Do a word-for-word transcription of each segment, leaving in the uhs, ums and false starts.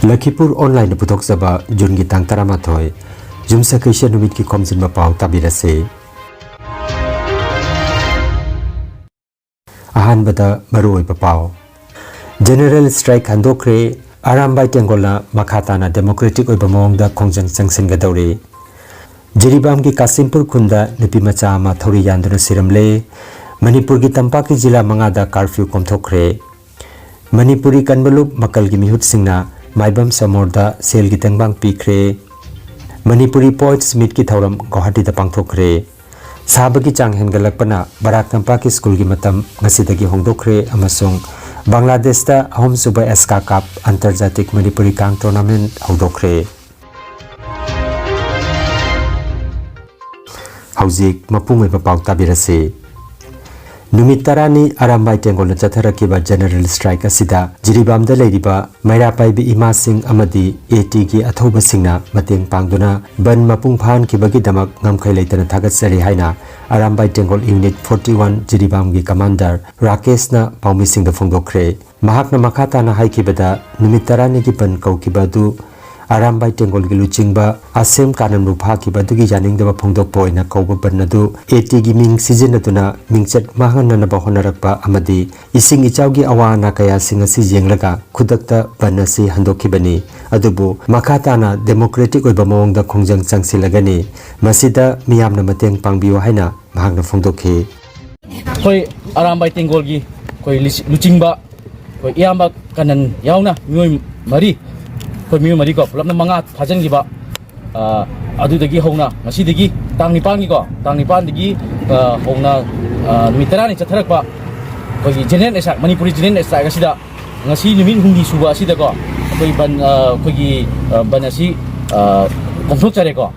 ꯂꯈꯤꯄꯨꯔ ꯑꯣꯟꯂꯥꯏꯟꯅ ꯄꯨꯊꯣꯛꯆꯕ ꯖꯨꯟꯒꯤ ꯇꯥꯡ ꯇꯔꯥꯃꯥꯊꯣꯏ, ꯌꯨꯝꯁꯀꯩꯁ ꯅꯨꯃꯤꯠꯀꯤ ꯈꯣꯝꯖꯤꯟꯕ ꯄꯥꯎ ꯇꯥꯕꯤꯔꯁꯤ꯫ ꯑꯍꯥꯟꯕꯗ ꯃꯔꯨꯑꯣꯏꯕ ꯄꯥꯎ꯫ ꯖꯦꯅꯔꯦꯜ ꯁ꯭ꯇ꯭ꯔꯥꯏꯛ ꯍꯟꯗꯣꯛꯈ꯭ꯔꯦ꯫ ꯑꯔꯥꯝꯕꯥꯏ ꯇꯦꯡꯒꯣꯜꯅ ꯃꯈꯥ ꯇꯥꯅ ꯗꯦꯃꯣꯀ꯭ꯔꯦꯇꯤꯛ ꯑꯣꯏꯕ ꯃꯑꯣꯡꯗ ꯈꯣꯡꯖꯪ ꯆꯪꯁꯤꯟꯒꯗꯧꯔꯤ꯫ ꯖꯤꯔꯤꯕꯥꯝꯒꯤ ꯀꯥꯁꯤꯝꯄꯨꯔ ꯈꯨꯟꯗ ꯅꯨꯄꯤ ꯃꯆꯥ ꯑꯃ ꯊꯧꯔꯤ ꯌꯥꯟꯗꯨꯅ ꯁꯤꯔꯝꯂꯦ꯫ ꯃꯅꯤꯄꯨꯔꯒꯤ ꯇꯝꯄꯥꯛꯀꯤ ꯖꯤꯂꯥ ꯃꯉꯥꯗ ꯀꯥꯔꯐ꯭ꯌꯨ ꯀꯣꯝꯊꯣꯛꯈ꯭ꯔꯦ꯫ ꯃꯅꯤꯄꯨꯔꯤ ꯀꯟꯕ ꯂꯨꯞ ꯃꯀꯜꯒꯤ ꯃꯤꯍꯨꯠꯁꯤꯡꯅ ꯃꯥꯏꯕꯝ ꯁꯃꯣꯔꯗ ꯁꯦꯜꯒꯤ ꯇꯦꯡꯕꯥꯡ ꯄꯤꯈ꯭ꯔꯦ꯫ ꯃꯅꯤꯄꯨꯔꯤ ꯄꯣꯏꯠꯁ ꯃꯤꯠꯀꯤ ꯊꯧꯔꯝ ꯒꯧꯍꯥꯇꯤꯗ ꯄꯥꯡꯊꯣꯛꯈ꯭ꯔꯦ꯫ ꯁꯥꯕꯒꯤ ꯆꯥꯡ ꯍꯦꯟꯒꯠꯂꯛꯄꯅ ꯕꯔꯥꯛ ꯇꯝꯄꯥꯛꯀꯤ ꯁ꯭ꯀꯨꯜꯒꯤ ꯃꯇꯝ ꯉꯁꯤꯗꯒꯤ ꯍꯣꯡꯗꯣꯛꯈ꯭ꯔꯦ ꯑꯃꯁꯨꯡ ꯕꯪꯒ꯭ꯂꯥꯗꯦꯁꯇ ꯑꯍꯨꯝꯁꯨꯕ ꯑꯦꯁꯀꯥ ꯀꯞ ꯑꯟꯇꯔꯖꯥꯇꯤꯛ ꯃꯅꯤꯄꯨꯔꯤ ꯀꯥꯡ ꯇꯣꯔꯅꯥꯃꯦꯟꯠ ꯍꯧꯗꯣꯛꯈ꯭ꯔꯦ꯫ ꯍꯧꯖꯤꯛ ꯃꯄꯨꯡ ꯑꯣꯏꯕ ꯄꯥꯎ ꯇꯥꯕꯤꯔꯁꯤ꯫ ꯅꯨꯃꯤꯠ ꯇꯔꯥꯅꯤ ꯑꯔꯥꯝꯕꯥꯏ ꯇꯦꯡꯒꯣꯜꯅ ꯆꯠꯊꯔꯛꯈꯤꯕ ꯖꯦꯅꯔꯦꯜ ꯁ꯭ꯇ꯭ꯔꯥꯏꯛ ꯑꯁꯤꯗ ꯖꯤꯔꯤꯕꯥꯝꯗ ꯂꯩꯔꯤꯕ ꯃꯩꯔꯥ ꯄꯥꯏꯕꯤ ꯏꯃꯥꯁꯤꯡ ꯑꯃꯗꯤ ꯑꯦ ꯇꯤꯒꯤ ꯑꯊꯧꯕꯁꯤꯡꯅ ꯃꯇꯦꯡ ꯄꯥꯡꯗꯨꯅ ꯕꯟ ꯃꯄꯨꯡ ꯐꯥꯍꯟꯈꯤꯕꯒꯤꯗꯃꯛ ꯉꯝꯈꯩ ꯂꯩꯇꯅ ꯊꯥꯒꯠꯆꯔꯤ ꯍꯥꯏꯅ Arambai Tenggol unit forty one ꯖꯤꯔꯤꯕꯥꯝꯒꯤ ꯀꯃꯥꯟꯗꯔ ꯔꯥꯀꯦꯁꯅ ꯄꯥꯎꯃꯤꯁꯤꯡꯗ ꯐꯣꯡꯗꯣꯛꯈ꯭ꯔꯦ꯫ ꯃꯍꯥꯛꯅ ꯃꯈꯥ ꯇꯥꯅ ꯍꯥꯏꯈꯤꯕꯗ, ꯅꯨꯃꯤꯠ ꯇꯔꯥꯅꯤꯒꯤ ꯕꯟ ꯀꯧꯈꯤꯕ ꯑꯗꯨ ꯑꯔꯥꯝꯕꯥꯏ ꯇꯦꯡꯒꯣꯜꯒꯤ ꯂꯨꯆꯤꯡꯕ ꯑꯁꯦꯝ ꯀꯥꯅꯟꯕꯨ ꯐꯥꯈꯤꯕ ꯑꯗꯨꯒꯤ ꯌꯥꯅꯤꯡꯗꯕ ꯐꯣꯡꯗꯣꯛꯄ ꯑꯣꯏꯅ ꯀꯧꯕ ꯕꯟ ꯑꯗꯨ ꯑꯦ ꯇꯤꯒꯤ ꯃꯤꯡ ꯁꯤꯖꯤꯟꯅꯗꯨꯅ ꯃꯤꯡꯆꯠ ꯃꯥꯡꯍꯟꯅꯅꯕ ꯍꯣꯠꯅꯔꯛꯄ ꯑꯃꯗꯤ ꯏꯁꯤꯡ ꯏꯆꯥꯎꯒꯤ ꯑꯋꯥ ꯑꯅꯥ ꯀꯌꯥꯁꯤꯡ ꯑꯁꯤ ꯌꯦꯡꯂꯒ ꯈꯨꯗꯛꯇ ꯕꯟ ꯑꯁꯤ ꯍꯟꯗꯣꯛꯈꯤꯕꯅꯤ꯫ ꯑꯗꯨꯕꯨ ꯃꯈꯥ ꯇꯥꯅ ꯗꯦꯃꯣꯀ꯭ꯔꯦꯇꯤꯛ ꯑꯣꯏꯕ ꯃꯑꯣꯡꯗ ꯈꯣꯡꯖꯪ ꯆꯪꯁꯤꯜꯂꯒꯅꯤ꯫ ꯃꯁꯤꯗ ꯃꯤꯌꯥꯝꯅ ꯃꯇꯦꯡ ꯄꯥꯡꯕꯤꯌꯨ ꯍꯥꯏꯅ ꯃꯍꯥꯛꯅ ꯐꯣꯡꯗꯣꯛꯈꯤ꯫ ꯑꯩꯈꯣꯏ ꯑꯔꯥꯝꯕꯥꯏ ꯇꯦꯡꯒꯣꯜꯒꯤ ꯑꯩꯈꯣꯏ ꯂꯤꯆꯤ-, ꯂꯨꯆꯤꯡꯕ ꯑꯩꯈꯣꯏ ꯏꯌꯥꯝꯕ ꯀꯅꯟ ꯌꯥꯎꯅ ꯃꯤꯑꯣꯏ ꯃꯔꯤ, ꯑꯩꯈꯣꯏ ꯃꯤꯑꯣꯏ ꯃꯔꯤꯀꯣ, ꯄꯨꯂꯞꯅ ꯃꯉꯥ ꯐꯥꯖꯤꯟꯈꯤꯕ, ꯑ, ꯑꯗꯨꯗꯒꯤ ꯍꯧꯅ ꯉꯁꯤꯗꯒꯤ ꯇꯥꯡ ꯅꯤꯄꯥꯟꯒꯤꯀꯣ, ꯇꯥꯡ ꯅꯤꯄꯥꯟꯗꯒꯤ, ꯑ, ꯍꯧꯅ, ꯑ, ꯅꯨꯃꯤꯠ ꯇꯔꯥꯅꯤ ꯆꯠꯊꯔꯛꯄ ꯑꯩꯈꯣꯏꯒꯤ general strike, Manipuri general strike ꯑꯁꯤꯗ ꯉꯁꯤ ꯅꯨꯃꯤꯠ ꯍꯨꯝꯅꯤ ꯁꯨꯕ ꯑꯁꯤꯗꯀꯣ, ꯑꯩꯈꯣꯏ ꯕꯟ, ꯑ, ꯑꯩꯈꯣꯏꯒꯤ, ꯑ, ꯕꯟ ꯑꯁꯤ, ꯑ, ꯀꯣꯝꯊꯣꯛꯆꯔꯦꯀꯣ꯫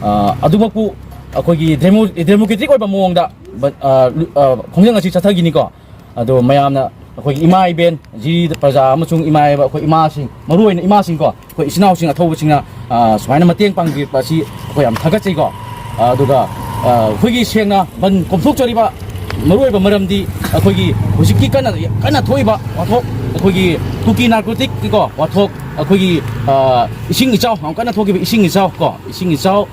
ꯑ, ꯑꯗꯨꯃꯛꯄꯨ ꯑꯩꯈꯣꯏꯒꯤ ꯗꯦꯃꯣ-, ꯗꯦꯃꯣꯀ꯭ꯔꯦꯇꯤꯛ ꯑꯣꯏꯕ ꯃꯑꯣꯡꯗ ꯕꯟ, ꯑ, ꯂꯨ-, ꯑ, ꯈꯣꯡꯖꯪ ꯑꯁꯤ ꯆꯠꯊꯈꯤꯅꯤꯀꯣ꯫ ꯑꯗꯣ ꯃꯌꯥꯝꯅ ꯑꯩꯈꯣꯏꯒꯤ ꯏꯃꯥ ꯏꯕꯦꯟ, ꯖꯤꯔꯤ ꯄ꯭ꯔꯖꯥ ꯑꯃꯁꯨꯡ ꯏꯃꯥ ꯏꯕ-, ꯑꯩꯈꯣꯏ ꯏꯃꯥꯁꯤꯡ, ꯃꯔꯨꯑꯣꯏꯅ ꯏꯃꯥꯁꯤꯡꯀꯣ, ꯑꯩꯈꯣꯏ ꯏꯆꯤꯟ ꯏꯅꯥꯎꯁꯤꯡ ꯑꯊꯧꯕꯁꯤꯡꯅ, ꯑ, ꯁꯨꯃꯥꯏꯅ ꯃꯇꯦꯡ ꯄꯥꯡꯕꯤꯔꯛꯄ ꯑꯁꯤ ꯑꯩꯈꯣꯏ ꯌꯥꯝ ꯊꯥꯒꯠꯆꯩꯀꯣ꯫ ꯑ, ꯑꯗꯨꯒ, ꯑ, ꯑꯩꯈꯣꯏꯒꯤ ꯁꯦꯡꯅ ꯕꯟ ꯀꯣꯝꯊꯣꯛꯆꯔꯤꯕ ꯃꯔꯨꯑꯣꯏꯕ ꯃꯔꯝꯗꯤ ꯑꯩꯈꯣꯏꯒꯤ ꯍꯧꯖꯤꯛꯀꯤ ꯀꯟꯅ, ꯀꯟꯅ ꯊꯣꯛꯏꯕ ꯋꯥꯊꯣꯛ, ꯑꯩꯈꯣꯏꯒꯤ, ꯀꯨꯀꯤ ꯅꯥꯔꯀꯣꯇꯤꯛꯀꯤꯀꯣ ꯋꯥꯊꯣꯛ, ꯑꯩꯈꯣꯏꯒꯤ, ꯑ, ꯏꯁꯤꯡ ꯏꯆꯥꯎ, ꯌꯥꯝ ꯀꯟꯅ ꯊꯣꯛꯈꯤꯕ ꯏꯁꯤꯡ ꯏꯆꯥꯎ ꯀꯣ, ꯏꯁꯤꯡ ꯏꯆꯥꯎ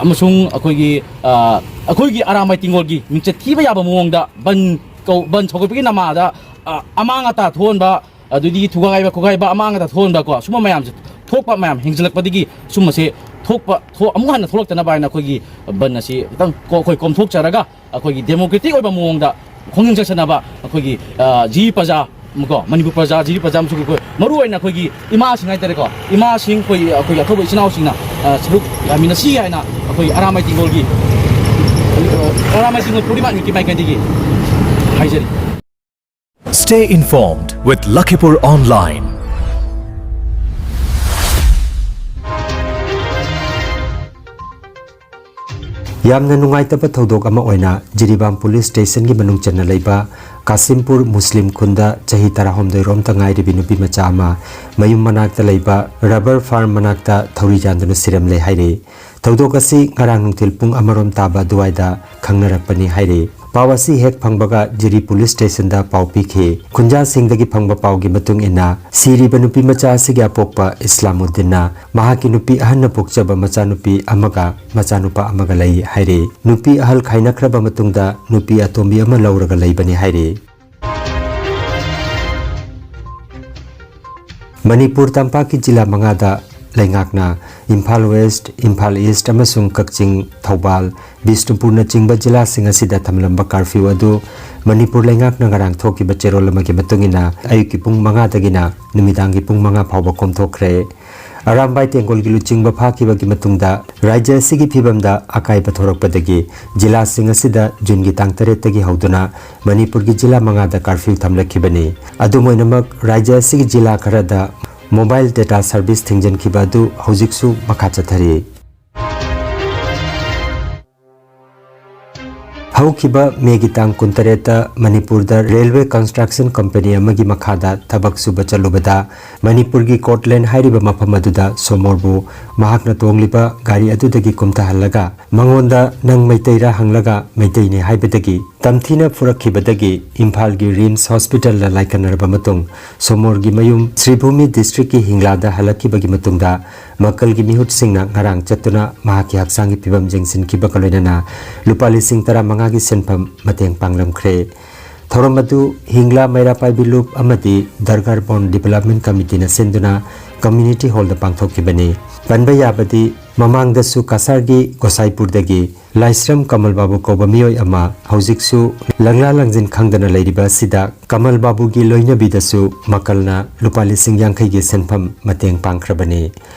ꯑꯃꯁꯨꯡ ꯑꯩꯈꯣꯏꯒꯤ, ꯑ, ꯑꯩꯈꯣꯏꯒꯤ ꯑꯔꯥꯝꯕꯥꯏ ꯇꯦꯡꯒꯣꯜꯒꯤ ꯃꯤꯡꯆꯠ ꯊꯤꯕ ꯌꯥꯕ ꯃꯑꯣꯡꯗ ꯕꯟ ꯀꯧ-, ꯕꯟ ꯁꯧꯒꯠꯄꯒꯤ ꯅꯃꯥꯗ, ꯑ, ꯑꯃꯥꯡ ꯑꯇꯥ ꯊꯣꯛꯍꯟꯕ, ꯑꯗꯨꯗꯒꯤ ꯊꯨꯒꯥꯏꯕ ꯈꯣꯠꯀꯥꯏꯕ, ꯑꯃꯥꯡ ꯑꯇꯥ ꯊꯣꯛꯍꯟꯕ ꯀꯣ, ꯁꯨꯝꯕ ꯃꯌꯥꯝꯁꯦ ꯊꯣꯛꯄ ꯃꯌꯥꯝ ꯍꯦꯟꯖꯜꯂꯛꯄꯗꯒꯤ ꯁꯨꯝꯕꯁꯦ ꯊꯣꯛꯄ, ꯊꯣꯛ-, ꯑꯃꯨꯛ ꯍꯟꯅ ꯊꯣꯛꯂꯛꯇꯅꯕ ꯍꯥꯏꯅ ꯑꯩꯈꯣꯏꯒꯤ ꯕꯟ ꯑꯁꯤ ꯈꯤꯇꯪ ꯀꯣ-, ꯑꯩꯈꯣꯏ ꯀꯣꯝꯊꯣꯛꯆꯔꯒ ꯑꯩꯈꯣꯏꯒꯤ ꯗꯦꯃꯣꯀ꯭ꯔꯦꯇꯤꯛ ꯑꯣꯏꯕ ꯃꯑꯣꯡꯗ ꯈꯣꯡꯖꯪ ꯆꯠꯁꯟꯅꯕ ꯑꯩꯈꯣꯏꯒꯤ, ꯑ, ꯖꯤꯔꯤ ꯄ꯭ꯔꯖꯥ ꯀꯣ, ꯃꯅꯤꯄꯨꯔ ꯄ꯭ꯔꯖꯥ, ꯖꯤꯔꯤ ꯄ꯭ꯔꯖꯥ ꯑꯃꯁꯨꯡ ꯑꯩꯈꯣꯏ ꯃꯔꯨ ꯑꯣꯏꯅ ꯑꯩꯈꯣꯏꯒꯤ ꯏꯃꯥꯁꯤꯡ ꯍꯥꯏꯇꯥꯔꯦꯀꯣ, ꯏꯃꯥꯁꯤꯡ ꯑꯩꯈꯣꯏ, ꯑꯩꯈꯣꯏꯒꯤ ꯑꯊꯧꯕ ꯏꯆꯤꯟ ꯏꯅꯥꯎꯁꯤꯡꯅ, ꯑ, ꯁꯔꯨꯛ ꯌꯥꯃꯤꯟꯅꯁꯤ ꯍꯥꯏꯅ ꯑꯩꯈꯣꯏ ꯑꯔꯥꯝꯕꯥꯏ ꯇꯦꯡꯒꯣꯜꯒꯤ, ꯑ, ꯑꯔꯥꯝꯕꯥꯏ ꯇꯦꯡꯒꯣꯜ ꯄꯨꯔꯅꯤꯃꯥ ꯅꯨꯃꯤꯠꯀꯤ ꯃꯥꯏꯀꯩꯗꯒꯤ ꯍꯥꯏꯖꯔꯤ꯫ Stay informed with Lakhipur Online. ꯌꯥꯝꯅ ꯅꯨꯡꯉꯥꯏꯇꯕ ꯊꯧꯗꯣꯛ ꯑꯃ ꯑꯣꯏꯅ ꯖꯤꯔꯤꯕꯥꯝ ꯄꯨꯂꯤꯁ ꯁ꯭ꯇꯦꯁꯟꯒꯤ ꯃꯅꯨꯡ ꯆꯟꯅ ꯂꯩꯕ ꯀꯥꯁꯤꯝꯄꯨꯔ ꯃꯨꯁꯂꯤꯝ ꯈꯨꯟꯗ ꯆꯍꯤ ꯇꯔꯥꯍꯨꯝꯗꯣꯏ ꯔꯣꯝꯇ ꯉꯥꯏꯔꯤꯕꯤ ꯅꯨꯄꯤ ꯃꯆꯥ ꯑꯃ ꯃꯌꯨꯝ ꯃꯅꯥꯛꯇ ꯂꯩꯕ ꯔꯕꯔ ꯐꯥꯔꯝ ꯃꯅꯥꯛꯇ ꯊꯧꯔꯤ ꯌꯥꯟꯗꯨꯅ ꯁꯤꯔꯝꯂꯦ ꯍꯥꯏꯔꯤ꯫ ꯊꯧꯗꯣꯛ ꯑꯁꯤ ꯉꯔꯥꯡ ꯅꯨꯡꯊꯤꯜ ꯄꯨꯡ ꯑꯃꯔꯣꯝ ꯇꯥꯕ ꯑꯗꯨꯋꯥꯏꯗ ꯈꯪꯅꯔꯛꯄꯅꯤ ꯍꯥꯏꯔꯤ꯫ ꯄꯥꯎ ꯑꯁꯤ ꯍꯦꯛ ꯐꯪꯕꯒ ꯖꯤꯔꯤ ꯄꯨꯂꯤꯁ ꯁ꯭ꯇꯦꯁꯟꯗ ꯄꯥꯎ ꯄꯤꯈꯤ꯫ ꯈꯨꯟꯖꯥꯁꯤꯡꯗꯒꯤ ꯐꯪꯕ ꯄꯥꯎꯒꯤ ꯃꯇꯨꯡ ꯏꯟꯅ ꯁꯤꯔꯤꯕ ꯅꯨꯄꯤ ꯃꯆꯥ ꯑꯁꯤꯒꯤ ꯑꯄꯣꯛꯄ ꯏꯁꯂꯥꯃꯨꯗꯤꯟꯅ ꯃꯍꯥꯛꯀꯤ ꯅꯨꯄꯤ ꯑꯍꯟꯅ ꯄꯣꯛꯆꯕ ꯃꯆꯥꯅꯨꯄꯤ ꯑꯃꯒ ꯃꯆꯥꯅꯨꯄꯥ ꯑꯃꯒ ꯂꯩ ꯍꯥꯏꯔꯤ꯫ ꯅꯨꯄꯤ ꯑꯍꯜ ꯈꯥꯏꯅꯈ꯭ꯔꯕ ꯃꯇꯨꯡꯗ ꯅꯨꯄꯤ ꯑꯇꯣꯝꯕꯤ ꯑꯃ ꯂꯧꯔꯒ ꯂꯩꯕꯅꯤ ꯍꯥꯏꯔꯤ꯫ ꯃꯅꯤꯄꯨꯔ ꯇꯝꯄꯥꯛꯀꯤ ꯖꯤꯂꯥ ꯃꯉꯥꯗ ꯂꯩꯉꯥꯛꯅ ꯏꯝꯐꯥꯜ ꯋꯦꯁ꯭ꯠ, ꯏꯝꯐꯥꯜ ꯏꯁ꯭ꯠ ꯑꯃꯁꯨꯡ ꯀꯛꯆꯤꯡ, ꯊꯧꯕꯥꯜ, ꯕꯤꯁꯅꯨꯄꯨꯔꯅꯆꯤꯡꯕ ꯖꯤꯂꯥꯁꯤꯡ ꯑꯁꯤꯗ ꯊꯝꯂꯝꯕ ꯀꯥꯔꯐ꯭ꯌꯨ ꯑꯗꯨ ꯃꯅꯤꯄꯨꯔ ꯂꯩꯉꯥꯛꯅ ꯉꯔꯥꯡ ꯊꯣꯛꯈꯤꯕ ꯆꯦꯔꯣꯜ ꯑꯃꯒꯤ ꯃꯇꯨꯡ ꯏꯟꯅ ꯑꯌꯨꯛꯀꯤ ꯄꯨꯡ ꯃꯉꯥꯗꯒꯤꯅ ꯅꯨꯃꯤꯗꯥꯡꯒꯤ ꯄꯨꯡ ꯃꯉꯥ ꯐꯥꯎꯕ ꯀꯣꯝꯊꯣꯛꯈ꯭ꯔꯦ꯫ ꯑꯔꯥꯝꯕꯥꯏ ꯇꯦꯡꯒꯣꯜꯒꯤ ꯂꯨꯆꯤꯡꯕ ꯐꯥꯈꯤꯕꯒꯤ ꯃꯇꯨꯡꯗ ꯔꯥꯖ꯭ꯌ ꯑꯁꯤꯒꯤ ꯐꯤꯕꯝꯗ ꯑꯀꯥꯏꯕ ꯊꯣꯔꯛꯄꯗꯒꯤ ꯖꯤꯂꯥꯁꯤꯡ ꯑꯁꯤꯗ ꯖꯨꯟꯒꯤ ꯇꯥꯡ ꯇꯔꯦꯠꯇꯒꯤ ꯍꯧꯗꯨꯅ ꯃꯅꯤꯄꯨꯔꯒꯤ ꯖꯤꯂꯥ ꯃꯉꯥꯗ ꯀꯥꯔꯐ꯭ꯌꯨ ꯊꯝꯂꯛꯈꯤꯕꯅꯤ꯫ ꯑꯗꯨꯝ ꯑꯣꯏꯅꯃꯛ, ꯔꯥꯖ꯭ꯌ ꯑꯁꯤꯒꯤ ꯖꯤꯂꯥ ꯈꯔꯗ ꯃꯣꯕꯥꯏꯜ ꯗꯦꯇꯥ ꯁꯔꯚꯤꯁ ꯊꯤꯡꯖꯤꯟꯈꯤꯕ ꯑꯗꯨ ꯍꯧꯖꯤꯛꯁꯨ ꯃꯈꯥ ꯆꯠꯊꯔꯤ꯫ ꯍꯧꯈꯤꯕ ꯃꯦꯒꯤ ꯇꯥꯡ ꯀꯨꯟꯇꯔꯦꯠꯇ ꯃꯅꯤꯄꯨꯔꯗ ꯔꯦꯜꯋꯦ ꯀꯟꯁꯇ꯭ꯔꯛꯁꯟ ꯀꯝꯄꯦꯅꯤ ꯑꯃꯒꯤ ꯃꯈꯥꯗ ꯊꯕꯛ ꯁꯨꯕ ꯆꯠꯂꯨꯕꯗ ꯃꯅꯤꯄꯨꯔꯒꯤ ꯀꯣꯔꯠꯂꯦꯟ ꯍꯥꯏꯔꯤꯕ ꯃꯐꯝ ꯑꯗꯨꯗ ꯁꯣꯃꯣꯔꯕꯨ ꯃꯍꯥꯛꯅ ꯇꯣꯡꯂꯤꯕ ꯒꯥꯔꯤ ꯑꯗꯨꯗꯒꯤ ꯀꯨꯝꯊꯍꯜꯂꯒ ꯃꯉꯣꯟꯗ "ꯅꯪ ꯃꯩꯇꯩꯔꯥ?" ꯍꯪꯂꯒ ꯃꯩꯇꯩꯅꯤ ꯍꯥꯏꯕꯗꯒꯤ ꯇꯝꯊꯤꯅ ꯐꯨꯔꯛꯈꯤꯕꯗꯒꯤ ꯏꯝꯐꯥꯜꯒꯤ ꯔꯤꯝꯁ ꯍꯣꯁꯄꯤꯇꯥꯜꯗ ꯂꯥꯏꯀꯠꯅꯔꯕ ꯃꯇꯨꯡ ꯁꯣꯃꯣꯔꯒꯤ ꯃꯌꯨꯝ ꯁ꯭ꯔꯤꯚꯨꯃꯤ ꯗꯤꯁꯇ꯭ꯔꯤꯛꯀꯤ ꯍꯤꯡꯂꯥꯗ ꯍꯜꯂꯛꯈꯤꯕꯒꯤ ꯃꯇꯨꯡꯗ ꯃꯀꯜꯒꯤ ꯃꯤꯍꯨꯠꯁꯤꯡꯅ ꯉꯔꯥꯡ ꯆꯠꯇꯨꯅ ꯃꯍꯥꯛꯀꯤ ꯍꯛꯆꯥꯡꯒꯤ ꯐꯤꯕꯝ ꯌꯦꯡꯁꯤꯟꯈꯤꯕꯒ ꯂꯣꯏꯅꯅ ꯂꯨꯄꯥ ꯂꯤꯁꯤꯡ ꯇꯔꯥꯃꯉꯥꯒꯤ ꯁꯦꯟꯐꯝ ꯃꯇꯦꯡ ꯄꯥꯡꯂꯝꯈ꯭ꯔꯦ꯫ ꯊꯧꯔꯝ ꯑꯗꯨ ꯍꯤꯡꯂꯥ ꯃꯩꯔꯥ ꯄꯥꯏꯕꯤ ꯂꯨꯞ ꯑꯃꯗꯤ ꯗꯔꯒꯥꯔ ꯕꯣꯟ ꯗꯤꯕꯦꯂꯞꯃꯦꯟ ꯀꯃꯤꯇꯤꯅ ꯁꯤꯟꯗꯨꯅ ꯀꯝꯃ꯭ꯌꯨꯅꯤꯇꯤ ꯍꯣꯜꯗ ꯄꯥꯡꯊꯣꯛꯈꯤꯕꯅꯤ꯫ ꯄꯟꯕ ꯌꯥꯕꯗꯤ, ꯃꯃꯥꯡꯗꯁꯨ ꯀꯁꯥꯔꯒꯤ ꯒꯣꯁꯥꯏꯄꯨꯔꯗꯒꯤ ꯂꯥꯏꯁ꯭ꯔꯝ ꯀꯃꯜ ꯕꯥꯕꯨ ꯀꯧꯕ ꯃꯤꯑꯣꯏ ꯑꯃ ꯍꯧꯖꯤꯛꯁꯨ ꯂꯪꯂꯥ ꯂꯪꯖꯤꯟ ꯈꯪꯗꯅ ꯂꯩꯔꯤꯕ ꯑꯁꯤꯗ ꯀꯃꯜ ꯕꯥꯕꯨꯒꯤ ꯂꯣꯏꯅꯕꯤꯗꯁꯨ ꯃꯀꯜꯅ ꯂꯨꯄꯥ ꯂꯤꯁꯤꯡ ꯌꯥꯡꯈꯩꯒꯤ ꯁꯦꯟꯐꯝ ꯃꯇꯦꯡ ꯄꯥꯡꯈ꯭ꯔꯕꯅꯤ꯫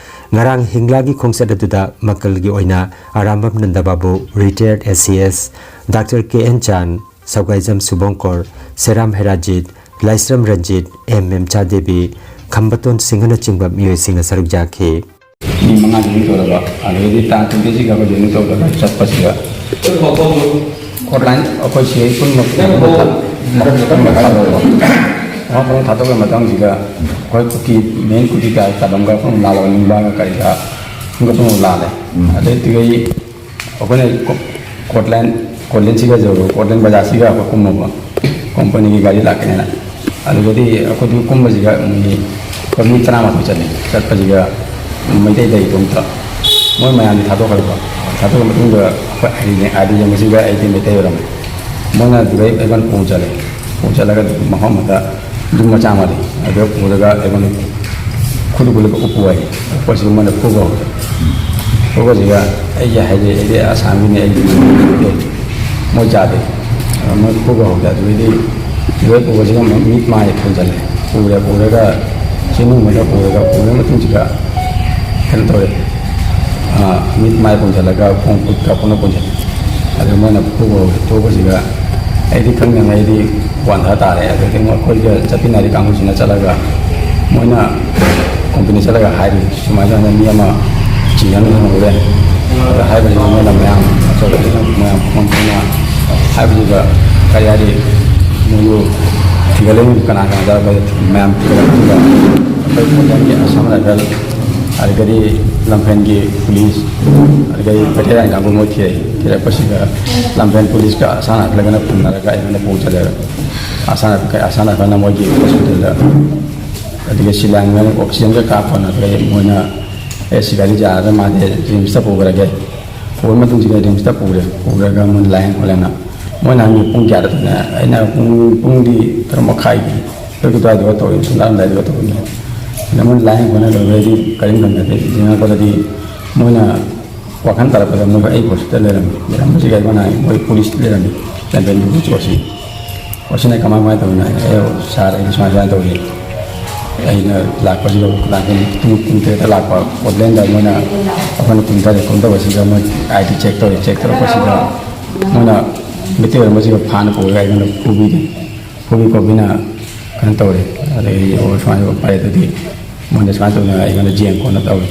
ꯉꯔꯥꯡ ꯍꯤꯡꯂꯥꯒꯤ ꯈꯣꯡꯆꯠ ꯑꯗꯨꯗ ꯃꯀꯜꯒꯤ ꯑꯣꯏꯅ ꯑꯔꯥꯝꯕꯝ ꯅꯟꯗ ꯕꯥꯕꯨ, ꯔꯤꯇꯥꯌꯔꯗ ꯑꯦ C S, doctor K N Chan, Sougaijam Subongkor, Seram Herajit, Laishram Ranjit, M Memcha Devi, Khambaton ꯁꯤꯡꯍꯅꯆꯤꯡꯕ ꯃꯤꯑꯣꯏꯁꯤꯡꯅ ꯁꯔꯨꯛ ꯌꯥꯈꯤ꯫ ꯃꯤ ꯃꯉꯥ ꯖꯣꯏꯅꯤꯡ ꯇꯧꯔꯕ, ꯑꯗꯒꯤꯗꯤ ꯇꯥꯡ ꯇ꯭ꯋꯦꯟꯇꯤ ꯁꯤꯛꯁ ꯑꯩꯈꯣꯏ ꯖꯣꯏꯅꯤꯡ ꯇꯧꯗꯅ ꯆꯠꯄꯁꯤꯗ ꯈꯣꯠꯂꯥꯏꯟ ꯑꯩꯈꯣꯏ ꯁꯤ ꯄꯨꯟꯅ ꯃꯐꯝ ꯄꯨꯟꯅ ꯊꯥꯗꯣꯛꯑꯕ, ꯃꯐꯝ ꯄꯨꯟꯅ ꯊꯥꯗꯣꯛꯄꯒꯤ ꯃꯇꯥꯡꯁꯤꯗ ꯑꯩꯈꯣꯏ ꯀꯨꯀꯤ, ꯃꯦꯟ ꯀꯨꯀꯤ ꯀꯌꯥ ꯆꯥꯗꯝꯒ ꯄꯨꯟꯅ ꯂꯥꯜꯂꯕ, ꯅꯤꯡꯕꯥꯒ ꯀꯔꯤꯒ ꯈꯣꯝꯒꯠꯄ ꯂꯥꯜꯂꯦ꯫ ꯑꯗꯩ ꯑꯗꯨꯒꯤ ꯑꯩꯈꯣꯏꯅ ꯀꯣ-, ꯀꯣꯠꯂꯦꯟ-, ꯀꯣꯠꯂꯦꯟꯁꯤꯒ ꯌꯧꯔꯒ ꯀꯣꯠꯂꯦꯟ ꯕꯖꯥꯔꯁꯤꯒ ꯑꯩꯈꯣꯏ ꯀꯨꯝꯃꯕ, ꯀꯣꯝꯄꯅꯤꯒꯤ ꯒꯥꯔꯤ ꯂꯥꯛꯀꯅꯦꯅ꯫ ꯑꯗꯨꯗꯒꯤ ꯑꯩꯈꯣꯏꯗꯨ ꯀꯨꯝꯕꯁꯤꯒ ꯃꯤ, ꯑꯩꯈꯣꯏ ꯃꯤ ꯇꯔꯥꯃꯥꯊꯣꯏ ꯆꯠꯂꯤ꯫ ꯆꯠꯄꯁꯤꯒ ꯃꯩꯇꯩꯗ ꯏꯇꯣꯝꯇ, ꯃꯣꯏ ꯃꯌꯥꯝꯗꯤ ꯊꯥꯗꯣꯛꯈ꯭ꯔꯕ꯫ ꯊꯥꯗꯣꯛꯈ꯭ꯔ ꯃꯇꯨꯡꯗ ꯑꯩꯈꯣꯏ ꯑꯥꯏ ꯗꯤ, ꯑꯥꯏ ꯗꯤ ꯌꯦꯡꯕꯁꯤꯗ ꯑꯩꯗꯤ ꯃꯩꯇꯩ ꯑꯣꯏꯔꯝꯃꯦ꯫ ꯃꯣꯏꯅ ꯑꯗꯨꯗꯩ ꯑꯩꯉꯣꯟꯗ ꯄꯨ ꯆꯠꯂꯦ꯫ ꯄꯨ ꯆꯠꯂꯒ ꯃꯐꯝ ꯑꯃꯗ ꯌꯨꯝ ꯃꯆꯥ ꯑꯃ ꯂꯩ꯫ ꯑꯗꯨꯗ ꯄꯨꯔꯒ ꯑꯩꯉꯣꯟꯗ ꯈꯨꯠ ꯈꯨꯠꯂꯒ ꯎꯞꯄꯨ ꯍꯥꯏ꯫ ꯎꯞꯄꯁꯤꯒ ꯃꯣꯏꯅ ꯐꯨꯕ ꯍꯧꯔꯦ꯫ ꯐꯨꯕꯁꯤꯒ ꯑꯩꯒꯤ ꯍꯥꯏꯗꯤ, "ꯑꯩꯗꯤ ꯑꯁꯥꯝꯒꯤꯅꯤ, ꯑꯩꯗꯤ ꯃꯅꯤꯄꯨꯔꯒꯤ ꯅꯠꯇꯦ, ꯃꯣꯏ ꯖꯥꯠꯇꯤ"꯫ ꯑꯗ ꯃꯣꯏ ꯐꯨꯕ ꯍꯧꯔꯦ꯫ ꯑꯗꯨꯗꯩꯗꯤ ꯂꯣꯏ ꯄꯨꯕꯁꯤꯒ ꯃꯤꯠ ꯃꯥꯏ ꯄꯨꯟꯁꯤꯜꯂꯦ꯫ ꯄꯨꯔꯦ, ꯄꯨꯔꯒ ꯆꯤꯡꯅꯨꯡ ꯃꯊꯛ ꯄꯨꯔꯒ, ꯄꯨꯔ ꯃꯇꯨꯡꯁꯤꯗ ꯀꯩꯅꯣ ꯇꯧꯔꯦ꯫ ꯑꯥ, ꯃꯤꯠ ꯃꯥꯏ ꯄꯨꯟꯁꯤꯜꯂꯒ ꯈꯣꯡ ꯈꯨꯠꯀ ꯄꯨꯟꯅ ꯄꯨꯟꯁꯤꯜꯂꯦ꯫ ꯑꯗꯨ ꯃꯣꯏꯅ ꯐꯨꯕ ꯍꯧꯔꯦ꯫ ꯐꯨꯕꯁꯤꯗ ꯑꯩꯗꯤ ꯈꯪꯗꯅ ꯑꯩꯗꯤ ꯋꯥꯟꯊ ꯇꯥꯔꯦ꯫ ꯑꯗꯩꯗꯤ ꯃꯣꯏ ꯑꯩꯈꯣꯏꯒ ꯆꯠꯃꯤꯟꯅꯔꯤ ꯀꯥꯡꯕꯨꯁꯤꯅ ꯆꯠꯂꯒ ꯃꯣꯏꯅ ꯀꯣꯝꯄꯅꯤ ꯆꯠꯂꯒ ꯍꯥꯏꯔꯤ, "ꯁꯨꯃꯥꯏꯅ ꯁꯨꯃꯥꯏꯅ ꯃꯤ ꯑꯃ ꯆꯤꯡꯖꯟ ꯊꯝꯍꯧꯔꯦ"꯫ ꯑꯗ ꯍꯥꯏꯕꯁꯤꯗ ꯃꯣꯏꯅ ꯃꯌꯥꯝ ꯑꯆꯧꯕꯁꯤꯅ ꯃꯌꯥꯝ ꯄꯨꯟꯅ ꯄꯨꯟꯅ ꯍꯥꯏꯕꯗꯨꯗ ꯀꯔꯤ ꯍꯥꯏꯗꯤ, ꯃꯣꯏꯕꯨ ꯊꯤꯒꯠꯂꯛꯏ ꯀꯅꯥ ꯀꯅꯥꯗ ꯑꯩꯈꯣꯏ ꯃꯌꯥꯝ ꯊꯤꯒꯠꯂꯛꯄꯗ ꯑꯩꯈꯣꯏ ꯈꯨꯡꯒꯪꯒꯤ ꯑꯁꯥꯝ ꯔꯥꯏꯐꯜ, ꯑꯗꯒꯤꯗꯤ ꯂꯝꯐꯦꯜꯒꯤ ꯄꯨꯂꯤꯁ, ꯑꯗꯒꯤꯗꯤ ꯕꯦꯇꯦꯔꯤꯌꯥꯟ ꯀꯥꯡꯕꯨ ꯃꯣꯏ ꯊꯤꯔꯛꯏ꯫ ꯊꯤꯔꯛꯄꯁꯤꯗ ꯂꯝꯐꯦꯜ ꯄꯨꯂꯤꯁꯀ ꯑꯁꯥꯝ ꯔꯥꯏꯐꯜꯒꯅ ꯄꯨꯅꯔꯒ ꯑꯩꯉꯣꯟꯗ ꯄꯨ ꯆꯠꯂꯦꯕ꯫ ꯑꯁꯥꯝ ꯔꯥꯏꯐꯜ, ꯑꯁꯥꯝ ꯔꯥꯏꯐꯜꯅ ꯃꯣꯏꯒꯤ ꯍꯣꯁꯄꯤꯇꯥꯜꯗ, ꯑꯗꯒꯤ ꯁꯤꯂꯥꯡꯗ ꯑꯣꯛꯁꯤꯖꯟꯒ ꯀꯥꯞꯄꯅ ꯑꯗꯨꯗꯩ ꯃꯣꯏꯅ ꯑꯦ ꯁꯤ ꯒꯥꯔꯤ ꯌꯥꯔꯗ꯭ꯔꯥ ꯃꯥꯗꯤ ꯔꯤꯝꯁꯇ ꯄꯨꯈ꯭ꯔꯒꯦ꯫ ꯄꯨꯔ ꯃꯇꯨꯡꯁꯤꯗ ꯔꯤꯝꯁꯇ ꯄꯨꯔꯦ꯫ ꯄꯨꯔꯒ ꯃꯣꯏ ꯂꯥꯏꯌꯦꯡ ꯈꯣꯠꯂꯦꯅ꯫ ꯃꯣꯏꯅ ꯍꯪꯉꯤ ꯄꯨꯡ ꯀꯌꯥꯗ ꯇꯧꯅꯤ? ꯑꯩꯅ ꯄꯨꯡ, ꯄꯨꯡꯗꯤ ꯇꯔꯨꯛ ꯃꯈꯥꯏꯒꯤ, ꯇꯔꯨꯛꯀꯤ ꯑꯗꯨꯋꯥꯏꯗꯨꯒ ꯇꯧꯏ, ꯄꯨꯡ ꯇꯔꯥꯝꯗꯥꯏꯗꯨꯒ ꯇꯧꯏ꯫ ꯑꯗ ꯃꯣꯏ ꯂꯥꯏꯌꯦꯡ ꯈꯣꯠꯅ ꯂꯣꯏꯕꯗꯩꯗꯤ ꯀꯔꯤꯝ ꯈꯪꯗꯦ꯫ ꯌꯦꯡꯉꯛꯄꯗꯗꯤ ꯃꯣꯏꯅ ꯋꯥꯈꯜ ꯇꯥꯔꯛꯄꯗ ꯃꯣꯏ ꯑꯩ ꯍꯣꯁꯄꯤꯇꯥꯜ ꯂꯩꯔꯝꯃꯤ꯫ ꯂꯩꯔꯝꯕꯁꯤꯗ ꯑꯩꯉꯣꯟꯗ ꯃꯣꯏ ꯄꯨꯂꯤꯁ ꯂꯩꯔꯝꯃꯤ꯫ ꯂꯝꯐꯦꯜꯒꯤ ꯄꯨꯂꯤꯁ ꯑꯣꯏꯁꯤ꯫ ꯑꯣ, ꯁꯤꯅ ꯀꯃꯥꯏ, ꯀꯃꯥꯏꯅ ꯇꯧꯔꯤꯅꯣ? ꯑꯦ, ꯁꯥꯔ, ꯑꯩꯗꯤ ꯁꯨꯃꯥꯏ, ꯁꯨꯃꯥꯏꯅ ꯇꯧꯔꯤ꯫ ꯑꯩꯅ ꯂꯥꯛꯄꯁꯤꯗ ꯂꯥꯛꯄ ꯄꯨꯡ, ꯄꯨꯡ ꯇꯔꯦꯠꯇ ꯂꯥꯛꯄ ꯑꯣꯛꯂꯦꯟꯗ ꯃꯣꯏꯅ ꯑꯩꯈꯣꯏꯅ ꯄꯨꯡ ꯇꯔꯦꯠ ꯀꯨꯝ ꯇꯧꯕꯁꯤꯗ ꯃꯣꯏ ꯑꯥꯏ ꯗꯤ ꯆꯦꯛ ꯇꯧꯔꯤ꯫ ꯆꯦꯛ ꯇꯧꯔꯛꯄꯁꯤꯗ ꯃꯣꯏꯅ ꯃꯩꯇꯩ ꯑꯣꯏꯔꯝꯕꯁꯤꯒ ꯐꯥꯅ ꯄꯨꯔꯒ ꯑꯩꯉꯣꯟꯗ ꯐꯨꯕꯤꯔꯦ꯫ ꯐꯨꯕꯤ ꯈꯣꯠꯄꯤꯅ ꯀꯩꯅꯣ ꯇꯧꯔꯦ꯫ ꯑꯗꯒꯤ ꯑꯣ ꯁꯨꯃꯥꯏꯅ ꯇꯧꯕ ꯐꯔꯦ ꯑꯗꯨꯗꯤ ꯃꯣꯏꯅ ꯁꯨꯃꯥꯏꯅ ꯇꯧꯗꯅ ꯑꯩꯉꯣꯟꯗ ꯖꯦꯟ ꯈꯣꯠꯅ ꯇꯧꯔꯦ꯫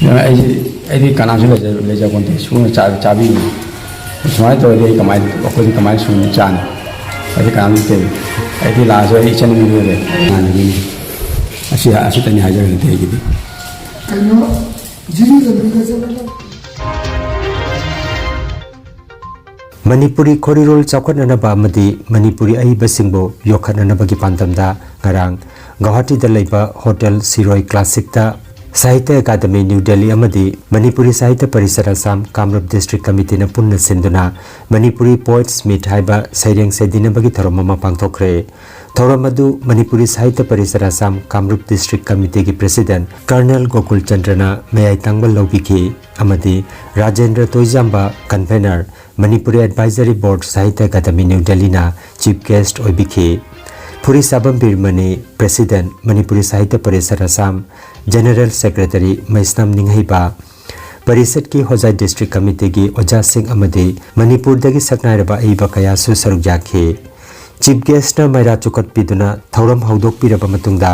ꯑꯗꯨꯅ ꯑꯩꯁꯦ, ꯑꯩꯗꯤ ꯀꯅꯥꯁꯨ ꯂꯩꯖ-, ꯂꯩꯖꯄꯣꯟꯇꯦ꯫ ꯁꯨꯅ ꯆꯥ-, ꯆꯥꯕꯤꯕꯅꯤ꯫ ꯁꯨꯃꯥꯏꯅ ꯇꯧꯔꯗꯤ ꯑꯩ ꯀꯃꯥꯏꯅ, ꯑꯩꯈꯣꯏꯗꯤ ꯀꯃꯥꯏꯅ ꯁꯨꯅ ꯆꯥꯅꯤ? ꯑꯩꯗꯤ ꯀꯅꯥꯝ ꯂꯩꯇꯦ꯫ ꯑꯩꯗꯤ ꯂꯥꯁꯁꯨ ꯑꯩ ꯏꯆꯟ ꯑꯅꯤ ꯂꯩꯔꯦ꯫ ꯏꯃꯥꯟꯅꯕꯤꯅꯤ꯫ ꯑꯁꯤ, ꯑꯁꯤꯇꯅꯤ ꯍꯥꯏꯖꯔꯒꯗꯤ ꯑꯩꯒꯤꯗꯤ꯫ ꯀꯩꯅꯣ, ꯖꯤꯔꯤ ꯂꯝꯕꯤꯗ ꯆꯠꯂꯒ ꯃꯅꯤꯄꯨꯔꯤ ꯈꯣꯔꯤꯔꯣꯜ ꯆꯥꯎꯈꯠꯅꯅꯕ ꯑꯃꯗꯤ ꯃꯅꯤꯄꯨꯔꯤ ꯑꯏꯕꯁꯤꯡꯕꯨ ꯌꯣꯛꯈꯠꯅꯅꯕꯒꯤ ꯄꯥꯟꯗꯝꯗ ꯉꯔꯥꯡ ꯒꯧꯍꯥꯇꯤꯗ ꯂꯩꯕ ꯍꯣꯇꯦꯜ ꯁꯤꯔꯣꯏ ꯀ꯭ꯂꯥꯁꯤꯛꯇ ꯁꯥꯍꯤꯇ꯭ꯌ ꯑꯦꯀꯥꯗꯃꯤ ꯅ꯭ꯌꯨ ꯗꯦꯜꯂꯤ ꯑꯃꯗꯤ ꯃꯅꯤꯄꯨꯔꯤ ꯁꯥꯍꯤꯇ꯭ꯌ ꯄꯔꯤꯁꯠ ꯑꯁꯥꯝ ꯀꯥꯃꯔꯨꯞ ꯗꯤꯁꯇ꯭ꯔꯤꯛ ꯀꯃꯤꯇꯤꯅ ꯄꯨꯟꯅ ꯁꯤꯟꯗꯨꯅ ꯃꯅꯤꯄꯨꯔꯤ ꯄꯣꯏꯠꯁ ꯃꯤꯠ ꯍꯥꯏꯕ ꯁꯩꯔꯦꯡ ꯁꯩꯗꯤꯅꯕꯒꯤ ꯊꯧꯔꯝ ꯑꯃ ꯄꯥꯡꯊꯣꯛꯈ꯭ꯔꯦ꯫ ꯊꯧꯔꯝ ꯑꯗꯨ ꯃꯅꯤꯄꯨꯔꯤ ꯁꯥꯍꯤꯇ꯭ꯌ ꯄꯔꯤꯁꯠ ꯑꯁꯥꯝ ꯀꯥꯃꯔꯨꯞ ꯗꯤꯁꯇ꯭ꯔꯤꯛ ꯀꯃꯤꯇꯤꯒꯤ ꯄ꯭ꯔꯦꯁꯤꯗꯦꯟꯠ ꯀꯔꯅꯦꯜ ꯒꯣꯀꯨꯜ ꯆꯟꯗ꯭ꯔꯅ ꯃꯌꯥꯏ ꯇꯥꯡꯕ ꯂꯧꯕꯤꯈꯤ ꯑꯃꯗꯤ Rajendra Toijamba, convenor, Manipuri advisory board, Sahitya Akademi, new ꯗꯦꯜꯂꯤꯅ ꯆꯤꯐ ꯒꯦꯁ꯭ꯠ ꯑꯣꯏꯕꯤꯈꯤ꯫ Phurisabam Biramani, president, Manipuri Sahitya Parishad Assam, general secretary Meisnam Ningheiba, ꯄꯔꯤꯁꯠꯀꯤ ꯍꯣꯖꯥꯏ ꯗꯤꯁꯇ꯭ꯔꯤꯛ ꯀꯃꯤꯇꯤꯒꯤ ꯑꯣꯖꯥꯁꯤꯡ ꯑꯃꯗꯤ ꯃꯅꯤꯄꯨꯔꯗꯒꯤ ꯁꯛꯅꯥꯏꯔꯕ ꯑꯏꯕ ꯀꯌꯥꯁꯨ ꯁꯔꯨꯛ ꯌꯥꯈꯤ꯫ ꯆꯤꯐ ꯒꯦꯁ꯭ꯠꯅ ꯃꯩꯔꯥ ꯆꯨꯀꯠꯄꯤꯗꯨꯅ ꯊꯧꯔꯝ ꯍꯧꯗꯣꯛꯄꯤꯔꯕ ꯃꯇꯨꯡꯗ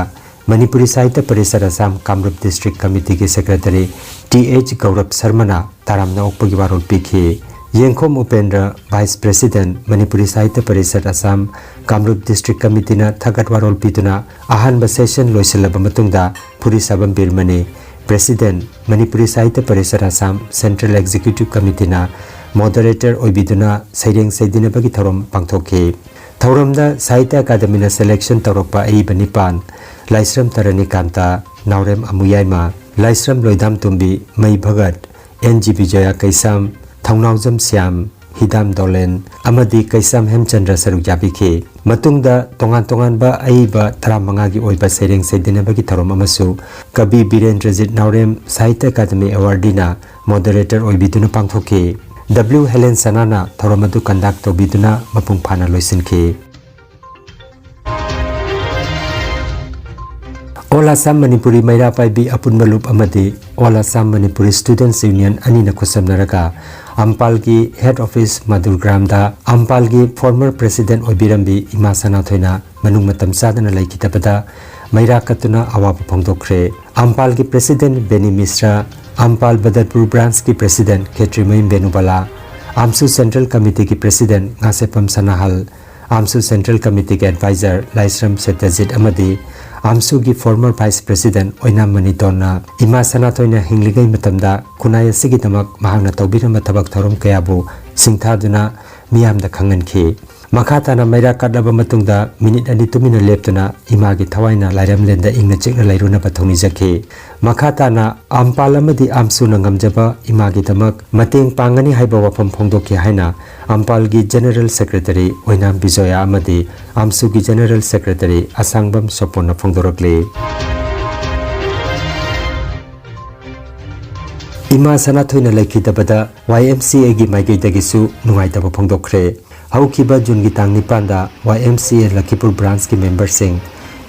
ꯃꯅꯤꯄꯨꯔꯤ ꯁꯥꯍꯤꯇ꯭ꯌ ꯄꯔꯤꯁꯠ ꯑꯁꯥꯝ ꯀꯥꯃꯔꯨꯞ ꯗꯤꯁꯇ꯭ꯔꯤꯛ ꯀꯃꯤꯇꯤꯒꯤ ꯁꯦꯀ꯭ꯔꯦꯇꯔꯤ ꯇꯤ ꯑꯩꯆ ꯒꯧꯔꯕ ꯁꯔꯃꯅ ꯇꯔꯥꯝꯅ ꯑꯣꯛꯄꯒꯤ ꯋꯥꯔꯣꯜ ꯄꯤꯈꯤ꯫ ꯌꯦꯡꯈꯣꯝ Upendra, Vice President, Manipuri Sahitya Parishad Assam, ꯀꯥꯃꯔꯨꯞ District Committeeꯅ ꯊꯥꯒꯠ ꯋꯥꯔꯣꯜ ꯄꯤꯗꯨꯅ ꯑꯍꯥꯟꯕ session ꯂꯣꯏꯁꯤꯜꯂꯕ ꯃꯇꯨꯡꯗ ꯐꯨꯔꯤꯁꯥꯕꯝ ꯕꯤꯔꯃꯅꯤ, President, Manipuri Sahitya Parishad Assam Central Executive Committeeꯅ moderator ꯑꯣꯏꯕꯤꯗꯨꯅ ꯁꯩꯔꯦꯡ ꯁꯩꯗꯤꯟꯅꯕꯒꯤ ꯊꯧꯔꯝ ꯄꯥꯡꯊꯣꯛꯈꯤ꯫ ꯊꯧꯔꯝꯗ ꯁꯥꯍꯤꯇ꯭ꯌ ꯑꯦꯀꯥꯗꯃꯤꯅ selection ꯇꯧꯔꯛꯄ ꯑꯏꯕ ꯅꯤꯄꯥꯟ, ꯂꯥꯏꯁ꯭ꯔꯝ ꯇꯔꯥꯅꯤꯀꯥꯟꯇ, ꯅꯥꯎꯔꯦꯝ ꯑꯃꯨꯌꯥꯏꯃ, ꯂꯥꯏꯁ꯭ꯔꯝ ꯂꯣꯏꯗꯥꯝꯇꯣꯝꯕꯤ, ꯃꯩ ꯚꯒꯠ, ꯑꯦꯟ ꯖꯤ ꯕꯤꯖꯌ ꯀꯩꯁꯥꯝ, ꯊꯧꯅꯥꯎꯖꯝ ꯁ꯭ꯌꯥꯝ, ꯍꯤꯗꯥꯝ ꯗꯣꯂꯦꯟ ꯑꯃꯗꯤ ꯀꯩꯁꯥꯝ ꯍꯦꯝꯆꯟꯗ꯭ꯔ ꯁꯔꯨꯛ ꯌꯥꯕꯤꯈꯤ꯫ ꯃꯇꯨꯡꯗ ꯇꯣꯉꯥꯟ ꯇꯣꯉꯥꯟꯕ ꯑꯏꯕ ꯇꯔꯥꯃꯉꯥꯒꯤ ꯑꯣꯏꯕ ꯁꯩꯔꯦꯡ ꯁꯩꯗꯤꯟꯅꯕꯒꯤ ꯊꯧꯔꯝ ꯑꯃꯁꯨ ꯀꯕꯤ ꯕꯤꯔꯦꯟꯗ꯭ꯔꯖꯤꯠ ꯅꯥꯎꯔꯦꯝ ꯁꯥꯍꯤꯇ꯭ꯌ ꯑꯦꯀꯥꯗꯃꯤ awardeeꯅ moderator ꯑꯣꯏꯕꯤꯗꯨꯅ ꯄꯥꯡꯊꯣꯛꯈꯤ꯫ ꯗꯕ꯭ꯂꯤꯎ ꯍꯦꯂꯦꯟ ꯁꯅꯥꯅ ꯊꯧꯔꯝ ꯑꯗꯨ conduct ꯇꯧꯕꯤꯗꯨꯅ ꯃꯄꯨꯡ ꯐꯥꯅ ꯂꯣꯏꯁꯤꯟꯈꯤ꯫ All Assam Manipuri ꯃꯩꯔꯥ ꯄꯥꯏꯕꯤ ꯑꯄꯨꯟꯕ ꯂꯨꯞ ꯑꯃꯗꯤ All Assam Manipuri Students Union ꯑꯅꯤꯅ ꯈꯨꯠꯁꯝꯅꯔꯒ ꯑꯝꯄꯥꯜꯒꯤ head office ꯃꯗꯨꯔꯒ꯭ꯔꯥꯝꯗ ꯑꯝꯄꯥꯜꯒꯤ former president ꯑꯣꯏꯕꯤꯔꯝꯕꯤ ꯏꯃꯥ ꯁꯅꯥꯊꯣꯏꯅ ꯃꯅꯨꯡ ꯃꯇꯝ ꯆꯥꯗꯅ ꯂꯩꯈꯤꯗꯕꯗ ꯃꯩꯔꯥ ꯀꯠꯇꯨꯅ ꯑꯋꯥꯕ ꯐꯣꯡꯗꯣꯛꯈ꯭ꯔꯦ꯫ ꯑꯝꯄꯥꯜꯒꯤ president ꯕꯦꯅꯤ ꯃꯤꯁ꯭ꯔꯥ, ꯑꯝꯄꯥꯜ ꯕꯗꯔꯄꯨꯔ branchꯀꯤ president ꯈꯦꯇ꯭ꯔꯤꯃꯌꯨꯝ ꯕꯦꯅꯨꯕꯂꯥ, ꯑꯝꯁꯨ Central Committeeꯒꯤ president ꯉꯥꯁꯦꯞꯄꯝ ꯁꯅꯥꯍꯜ, ꯑꯝꯁꯨ Central Committeeꯒꯤ advisor ꯂꯥꯏꯁ꯭ꯔꯝ ꯁꯠꯇꯖꯤꯠ ꯑꯃꯗꯤ ꯑꯝꯁꯨꯒꯤ former vice president ꯑꯣꯏꯅꯥꯝ ꯃꯅꯤꯇꯣꯟꯅ ꯏꯃꯥ ꯁꯅꯥꯊꯣꯏꯅ ꯍꯤꯡꯂꯤꯉꯩ ꯃꯇꯝꯗ ꯈꯨꯟꯅꯥꯏ ꯑꯁꯤꯒꯤꯗꯃꯛ ꯃꯍꯥꯛꯅ ꯇꯧꯕꯤꯔꯝꯕ ꯊꯕꯛ ꯊꯧꯔꯝ ꯀꯌꯥꯕꯨ ꯁꯤꯡꯊꯥꯗꯨꯅ ꯃꯤꯌꯥꯝꯗ ꯈꯪꯍꯟꯈꯤ꯫ ꯃꯈꯥ ꯇꯥꯅ ꯃꯩꯔꯥ ꯀꯠꯂꯕ ꯃꯇꯨꯡꯗ ꯃꯤꯅꯤꯠ ꯑꯅꯤ ꯇꯨꯃꯤꯟꯅ ꯂꯦꯞꯇꯨꯅ ꯏꯃꯥꯒꯤ ꯊꯋꯥꯏꯅ ꯂꯥꯏꯔꯦꯝꯂꯦꯟꯗ ꯏꯪꯅ ꯆꯤꯛꯅ ꯂꯩꯔꯨꯅꯕ ꯊꯧꯅꯤꯖꯈꯤ꯫ ꯃꯈꯥ ꯇꯥꯅ ꯑꯝꯄꯥꯜ ꯑꯃꯗꯤ ꯑꯝꯁꯨꯅ ꯉꯝꯖꯕ ꯏꯃꯥꯒꯤꯗꯃꯛ ꯃꯇꯦꯡ ꯄꯥꯡꯒꯅꯤ ꯍꯥꯏꯕ ꯋꯥꯐꯝ ꯐꯣꯡꯗꯣꯛꯈꯤ ꯍꯥꯏꯅ ꯑꯝꯄꯥꯜꯒꯤ General Secretary ꯑꯣꯏꯅꯥꯝ ꯕꯤꯖꯣꯌꯥ ꯑꯃꯗꯤ ꯑꯝꯁꯨꯒꯤ General Secretary ꯑꯁꯥꯡꯕꯝ ꯁꯣꯄꯣꯟꯅ ꯐꯣꯡꯗꯣꯔꯛꯂꯤ꯫ ꯏꯃꯥ ꯁꯅꯥꯊꯣꯏꯅ ꯂꯩꯈꯤꯗꯕꯗ ꯋꯥꯏ ꯑꯦꯝ ꯁꯤ ꯑꯦꯒꯤ ꯃꯥꯏꯀꯩꯗꯒꯤꯁꯨ ꯅꯨꯡꯉꯥꯏꯇꯕ ꯐꯣꯡꯗꯣꯛꯈ꯭ꯔꯦ꯫ ꯍꯧꯈꯤꯕ ꯖꯨꯟꯒꯤ ꯇꯥꯡ ꯅꯤꯄꯥꯟꯗ ꯋꯥꯏ ꯑꯦꯝ ꯁꯤ ꯑꯦ ꯂꯈꯤꯄꯨꯔ branchꯀꯤ memberꯁꯤꯡ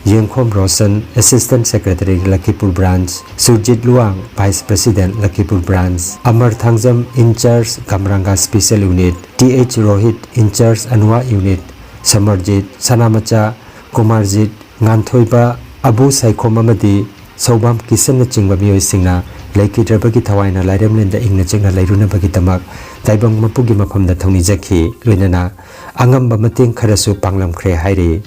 Yengkhom Roshan, Assistant Secretary Lakhipur branch, Surjit Luwang, Vice President Lakhipur branch, Amar Thangjam, in charge ꯀꯝꯔꯥꯡꯒ Special Unit, T H Rohit, in charge Anuwa Unit, Samarjit, Sanamacha, Kumarjit, Nganthoiba, Abu Saikhom ꯑꯃꯗꯤ ꯁꯧꯕꯥꯝ ꯀꯤꯁꯟꯅꯆꯤꯡꯕ ꯃꯤꯑꯣꯏꯁꯤꯡꯅ ꯂꯩꯈꯤꯗ꯭ꯔꯕꯒꯤ ꯊꯋꯥꯏꯅ ꯂꯥꯏꯔꯦꯝꯂꯦꯟꯗ ꯏꯪꯅ ꯆꯤꯛꯅ ꯂꯩꯔꯨꯅꯕꯒꯤꯗꯃꯛ ꯇꯥꯏꯕꯪ ꯃꯄꯨꯒꯤ ꯃꯐꯝꯗ ꯊꯧꯅꯤꯖꯈꯤ, ꯂꯣꯏꯅꯅ ꯑꯉꯝꯕ ꯃꯇꯦꯡ ꯈꯔꯁꯨ ꯄꯥꯡꯂꯝꯈ꯭ꯔꯦ ꯍꯥꯏꯔꯤ꯫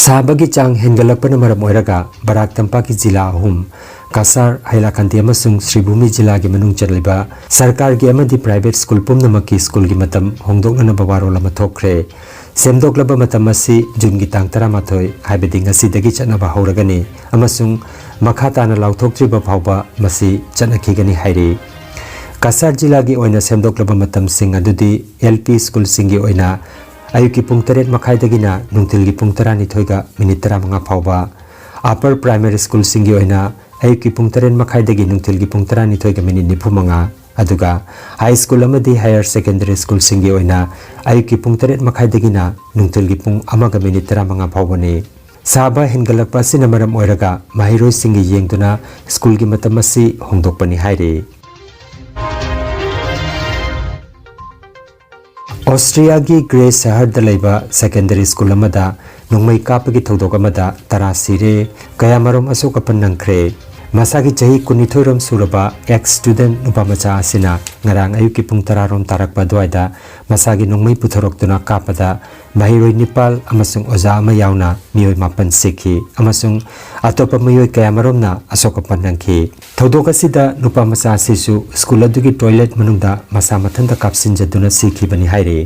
ꯁꯥꯕꯒꯤ ꯆꯥꯡ ꯍꯦꯟꯒꯠꯂꯛꯄꯅ ꯃꯔꯝ ꯑꯣꯏꯔꯒ ꯕꯔꯥꯛ ꯇꯝꯄꯥꯛꯀꯤ ꯖꯤꯂꯥ ꯑꯍꯨꯝ, ꯀꯁꯥꯔ, ꯍꯥꯏꯂꯥꯀꯟꯗꯤ ꯑꯃꯁꯨꯡ ꯁ꯭ꯔꯤꯚꯨꯃꯤ ꯖꯤꯂꯥꯒꯤ ꯃꯅꯨꯡ ꯆꯜꯂꯤꯕ ꯁꯔꯀꯥꯔꯒꯤ ꯑꯃꯗꯤ ꯄ꯭ꯔꯥꯏꯚꯦꯠ ꯁ꯭ꯀꯨꯜ ꯄꯨꯝꯅꯃꯛꯀꯤ ꯁ꯭ꯀꯨꯜꯒꯤ ꯃꯇꯝ ꯍꯣꯡꯗꯣꯛꯅꯅꯕ ꯋꯥꯔꯣꯜ ꯑꯃ ꯊꯣꯛꯈ꯭ꯔꯦ꯫ ꯁꯦꯝꯗꯣꯛꯂꯕ ꯃꯇꯝ ꯑꯁꯤ ꯖꯨꯟꯒꯤ ꯇꯥꯡ ꯇꯔꯥꯃꯥꯊꯣꯏ, ꯍꯥꯏꯕꯗꯤ ꯉꯁꯤꯗꯒꯤ ꯆꯠꯅꯕ ꯍꯧꯔꯒꯅꯤ ꯑꯃꯁꯨꯡ ꯃꯈꯥ ꯇꯥꯅ ꯂꯥꯎꯊꯣꯛꯇ꯭ꯔꯤꯕ ꯐꯥꯎꯕ ꯃꯁꯤ ꯆꯠꯅꯈꯤꯒꯅꯤ ꯍꯥꯏꯔꯤ꯫ ꯀꯁꯥꯔ ꯖꯤꯂꯥꯒꯤ ꯑꯣꯏꯅ ꯁꯦꯝꯗꯣꯛꯂꯕ ꯃꯇꯝꯁꯤꯡ ꯑꯗꯨꯗꯤ ꯑꯦꯜ ꯄꯤ ꯁ꯭ꯀꯨꯜꯁꯤꯡꯒꯤ ꯑꯣꯏꯅ ꯑꯌꯨꯛꯀꯤ ꯄꯨꯡ ꯇꯔꯦꯠ ꯃꯈꯥꯏꯗꯒꯤꯅ ꯅꯨꯡꯊꯤꯜꯒꯤ ꯄꯨꯡ ꯇꯔꯥꯅꯤꯊꯣꯏꯒ ꯃꯤꯅꯤꯠ ꯇꯔꯥꯃꯉꯥ ꯐꯥꯎꯕ, ꯑꯄꯔ ꯄ꯭ꯔꯥꯏꯃꯔꯤ ꯁ꯭ꯀꯨꯜꯁꯤꯡꯒꯤ ꯑꯣꯏꯅ ꯑꯌꯨꯛꯀꯤ ꯄꯨꯡ ꯇꯔꯦꯠ ꯃꯈꯥꯏꯗꯒꯤ ꯅꯨꯡꯊꯤꯜꯒꯤ ꯄꯨꯡ ꯇꯔꯥꯅꯤꯊꯣꯏꯒ ꯃꯤꯅꯤꯠ ꯅꯤꯐꯨ ꯃꯉꯥ, ꯑꯗꯨꯒ ꯍꯥꯏ ꯁ꯭ꯀꯨꯜ ꯑꯃꯗꯤ ꯍꯥꯌꯔ ꯁꯦꯀꯦꯟꯗꯔꯤ ꯁ꯭ꯀꯨꯜꯁꯤꯡꯒꯤ ꯑꯣꯏꯅ ꯑꯌꯨꯛꯀꯤ ꯄꯨꯡ ꯇꯔꯦꯠ ꯃꯈꯥꯏꯗꯒꯤꯅ ꯅꯨꯡꯊꯤꯜꯒꯤ ꯄꯨꯡ ꯑꯃꯒ ꯃꯤꯅꯤꯠ ꯇꯔꯥꯃꯉꯥ ꯐꯥꯎꯕꯅꯤ꯫ ꯁꯥꯕ ꯍꯦꯟꯒꯠꯂꯛꯄ ꯑꯁꯤꯅ ꯃꯔꯝ ꯑꯣꯏꯔꯒ ꯃꯍꯩꯔꯣꯏꯁꯤꯡꯒꯤ ꯌꯦꯡꯗꯨꯅ ꯁ꯭ꯀꯨꯜꯒꯤ ꯃꯇꯝ ꯑꯁꯤ ꯍꯣꯡꯗꯣꯛꯄꯅꯤ ꯍꯥꯏꯔꯤ꯫ ꯑꯣꯁꯇ꯭ꯔꯤꯌꯥꯒꯤ ꯒ꯭ꯔꯦ ꯁꯍꯔꯗ ꯂꯩꯕ ꯁꯦꯀꯦꯟꯗꯔꯤ ꯁ꯭ꯀꯨꯜ ꯑꯃꯗ ꯅꯣꯡꯃꯩ ꯀꯥꯞꯄꯒꯤ ꯊꯧꯗꯣꯛ ꯑꯃꯗ ꯇꯔꯥ ꯁꯤꯔꯦ, ꯀꯌꯥꯃꯔꯨꯝ ꯑꯁꯣꯛ ꯑꯄꯟ ꯅꯪꯈ꯭ꯔꯦ꯫ ꯃꯁꯥꯒꯤ ꯆꯍꯤ ꯀꯨꯟꯅꯤꯊꯣꯏ ꯔꯣꯝ ꯁꯨꯔꯕ ꯑꯦꯛꯁ ꯁ꯭ꯇꯨꯗꯦꯟꯠ ꯅꯨꯄꯥ ꯃꯆꯥ ꯑꯁꯤꯅ ꯉꯔꯥꯡ ꯑꯌꯨꯛꯀꯤ ꯄꯨꯡ ꯇꯔꯥ ꯔꯣꯝ ꯇꯥꯔꯛꯄ ꯑꯗꯨꯋꯥꯏꯗ ꯃꯁꯥꯒꯤ ꯅꯣꯡꯃꯩ ꯄꯨꯊꯣꯔꯛꯇꯨꯅ ꯀꯥꯞꯄꯗ ꯃꯍꯩꯔꯣꯏ ꯅꯤꯄꯥꯜ ꯑꯃꯁꯨꯡ ꯑꯣꯖꯥ ꯑꯃ ꯌꯥꯎꯅ ꯃꯤꯑꯣꯏ ꯃꯥꯄꯟ ꯁꯤꯈꯤ ꯑꯃꯁꯨꯡ ꯑꯇꯣꯞꯄ ꯃꯤꯑꯣꯏ ꯀꯌꯥꯃꯔꯨꯝꯅ ꯑꯁꯣꯛ ꯑꯄꯟ ꯅꯪꯈꯤ꯫ ꯊꯧꯗꯣꯛ ꯑꯁꯤꯗ ꯅꯨꯄꯥ ꯃꯆꯥ ꯑꯁꯤꯁꯨ ꯁ꯭ꯀꯨꯜ ꯑꯗꯨꯒꯤ ꯇꯣꯏꯂꯦꯠ ꯃꯅꯨꯡꯗ ꯃꯁꯥ ꯃꯊꯟꯇ ꯀꯥꯞꯁꯤꯟꯖꯗꯨꯅ ꯁꯤꯈꯤꯕꯅꯤ ꯍꯥꯏꯔꯤ꯫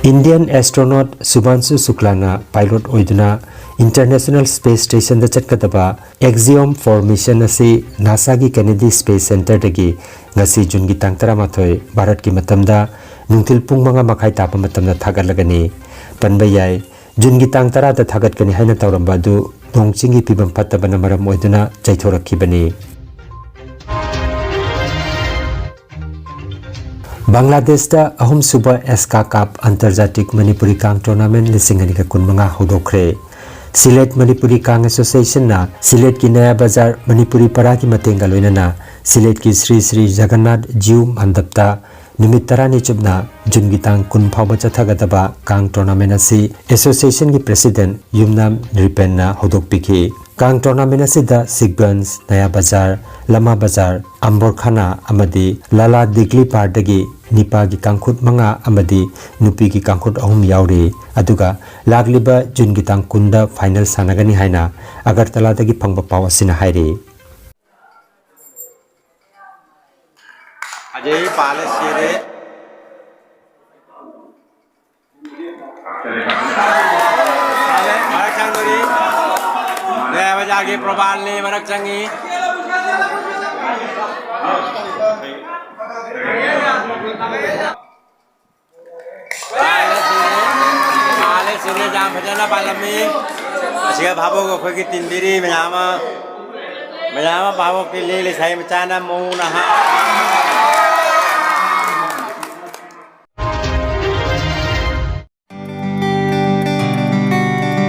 ꯏꯟꯗꯤꯌꯟ ꯑꯦꯁꯇ꯭ꯔꯣꯅꯣꯠ ꯁꯨꯚꯥꯟꯁꯨ ꯁꯨꯀ꯭ꯂꯥꯅ ꯄꯥꯏꯂꯣꯠ ꯑꯣꯏꯗꯨꯅ ꯏꯟꯇꯔꯅꯦꯁꯅꯦꯜ ꯁ꯭ꯄꯦꯁ ꯁ꯭ꯇꯦꯁꯟꯗ ꯆꯠꯀꯗꯕ ꯑꯦꯛꯖꯤꯌꯣꯝ ꯐꯣꯔ ꯃꯤꯁꯟ ꯑꯁꯤ ꯅꯥꯁꯥꯒꯤ ꯀꯦꯅꯦꯗꯤ ꯁ꯭ꯄꯦꯁ ꯁꯦꯟꯇꯔꯗꯒꯤ ꯉꯁꯤ ꯖꯨꯟꯒꯤ ꯇꯥꯡ ꯇꯔꯥꯃꯥꯊꯣꯏ, ꯚꯥꯔꯠꯀꯤ ꯃꯇꯝꯗ ꯅꯨꯡꯊꯤꯜ ꯄꯨꯡ ꯃꯉꯥ ꯃꯈꯥꯏ ꯇꯥꯕ ꯃꯇꯝꯗ ꯊꯥꯒꯠꯂꯒꯅꯤ꯫ ꯄꯟꯕ ꯌꯥꯏ, ꯖꯨꯟꯒꯤ ꯇꯥꯡ ꯇꯔꯥꯗ ꯊꯥꯒꯠꯀꯅꯤ ꯍꯥꯏꯅ ꯇꯧꯔꯝꯕ ꯑꯗꯨ ꯅꯣꯡ ꯆꯤꯡꯒꯤ ꯐꯤꯕꯝ ꯐꯠꯇꯕꯅ ꯃꯔꯝ ꯑꯣꯏꯗꯨꯅ ꯆꯩꯊꯣꯔꯛꯈꯤꯕꯅꯤ꯫ ꯕꯪꯒ꯭ꯂꯥꯗꯦꯁꯇ ꯑꯍꯨꯝꯁꯨꯕ ꯑꯦꯁꯀꯥ ꯀꯥꯞ ꯑꯟꯇꯔꯖꯥꯇꯤꯛ ꯃꯅꯤꯄꯨꯔꯤ ꯀꯥꯡ ꯇꯣꯔꯅꯥꯃꯦꯟ ꯂꯤꯁꯤꯡ ꯑꯅꯤꯒ ꯀꯨꯟꯃꯉꯥ ꯍꯧꯗꯣꯛꯈ꯭ꯔꯦ꯫ ꯁꯤꯂꯦꯠ ꯃꯅꯤꯄꯨꯔꯤ ꯀꯥꯡ ꯑꯦꯁꯣꯁꯤꯌꯦꯁꯟꯅ ꯁꯤꯂꯦꯠꯀꯤ ꯅꯌꯥ ꯕꯖꯥꯔ ꯃꯅꯤꯄꯨꯔꯤ ꯄꯔꯥꯒꯤ ꯃꯇꯦꯡꯒ ꯂꯣꯏꯅꯅ ꯁꯤꯂꯦꯠꯀꯤ ꯁ꯭ꯔꯤ ꯁ꯭ꯔꯤ ꯖꯒꯟꯅꯥꯊ ꯖꯤꯎ ꯃꯟꯗꯞꯇ ꯅꯨꯃꯤꯠ ꯇꯔꯥꯅꯤ ꯆꯨꯞꯅ ꯖꯨꯟꯒꯤ ꯇꯥꯡ ꯀꯨꯟ ꯐꯥꯎꯕ ꯆꯠꯊꯒꯗꯕ ꯀꯥꯡ tournament ꯑꯁꯤ association ꯒꯤ president ꯌꯨꯝꯅꯥꯝ ꯅ꯭ꯔꯤꯄꯦꯟꯅ ꯍꯧꯗꯣꯛꯄꯤꯈꯤ꯫ ꯀꯥꯡ tournament ꯑꯁꯤꯗ ꯁꯤꯈꯒꯟꯖ, ꯅꯌꯥ ꯕꯖꯥꯔ, ꯂꯃꯥ ꯕꯖꯥꯔ, ꯑꯝꯕꯣꯔꯈꯥꯅꯥ ꯑꯃꯗꯤ ꯂꯥꯂꯥ ꯗꯤꯒꯂꯤꯄꯥꯔꯗꯒꯤ ꯅꯤꯄꯥꯒꯤ ꯀꯥꯡꯈꯨꯠ ꯃꯉꯥ ꯑꯃꯗꯤ ꯅꯨꯄꯤꯒꯤ ꯀꯥꯡꯈꯨꯠ ꯑꯍꯨꯝ ꯌꯥꯎꯔꯤ꯫ ꯑꯗꯨꯒ ꯂꯥꯛꯂꯤꯕ ꯖꯨꯟꯒꯤ ꯇꯥꯡ ꯀꯨꯟꯗ final ꯁꯥꯟꯅꯒꯅꯤ ꯍꯥꯏꯅ ꯑꯒꯔꯇꯂꯥꯗꯒꯤ ꯐꯪꯕ ꯄꯥꯎ ꯑꯁꯤꯅ ꯍꯥꯏꯔꯤ꯫ ꯑꯖꯩ ꯄꯥꯂꯦ ꯁꯤꯔꯦ꯫ ꯃꯔꯛ ꯆꯪꯗꯣꯔꯤ꯫ ꯅꯌꯥ ꯕꯖꯥꯔꯒꯤ ꯄ꯭ꯔꯣꯕꯥꯜꯅꯤ, ꯃꯔꯛ ꯆꯪꯉꯤ꯫ ꯄꯥꯂꯦ ꯁꯤꯔꯦ꯫ ꯄꯥꯂꯦ ꯁꯤꯔꯦ, ꯌꯥꯝ ꯐꯖꯅ ꯄꯥꯜꯂꯝꯃꯤ꯫ ꯑꯁꯤꯒ ꯚꯥꯕꯣꯛ ꯑꯩꯈꯣꯏꯒꯤ ꯇꯤꯟꯕꯤꯔꯤ ꯃꯌꯥꯝ ꯑꯃ, ꯃꯌꯥꯝ ꯑꯃ ꯚꯥꯕꯣꯛ ꯇꯤꯜꯂꯤ, ꯂꯩꯁꯥꯕꯤ ꯃꯆꯥꯅ ꯃꯧ ꯅꯍꯥ꯫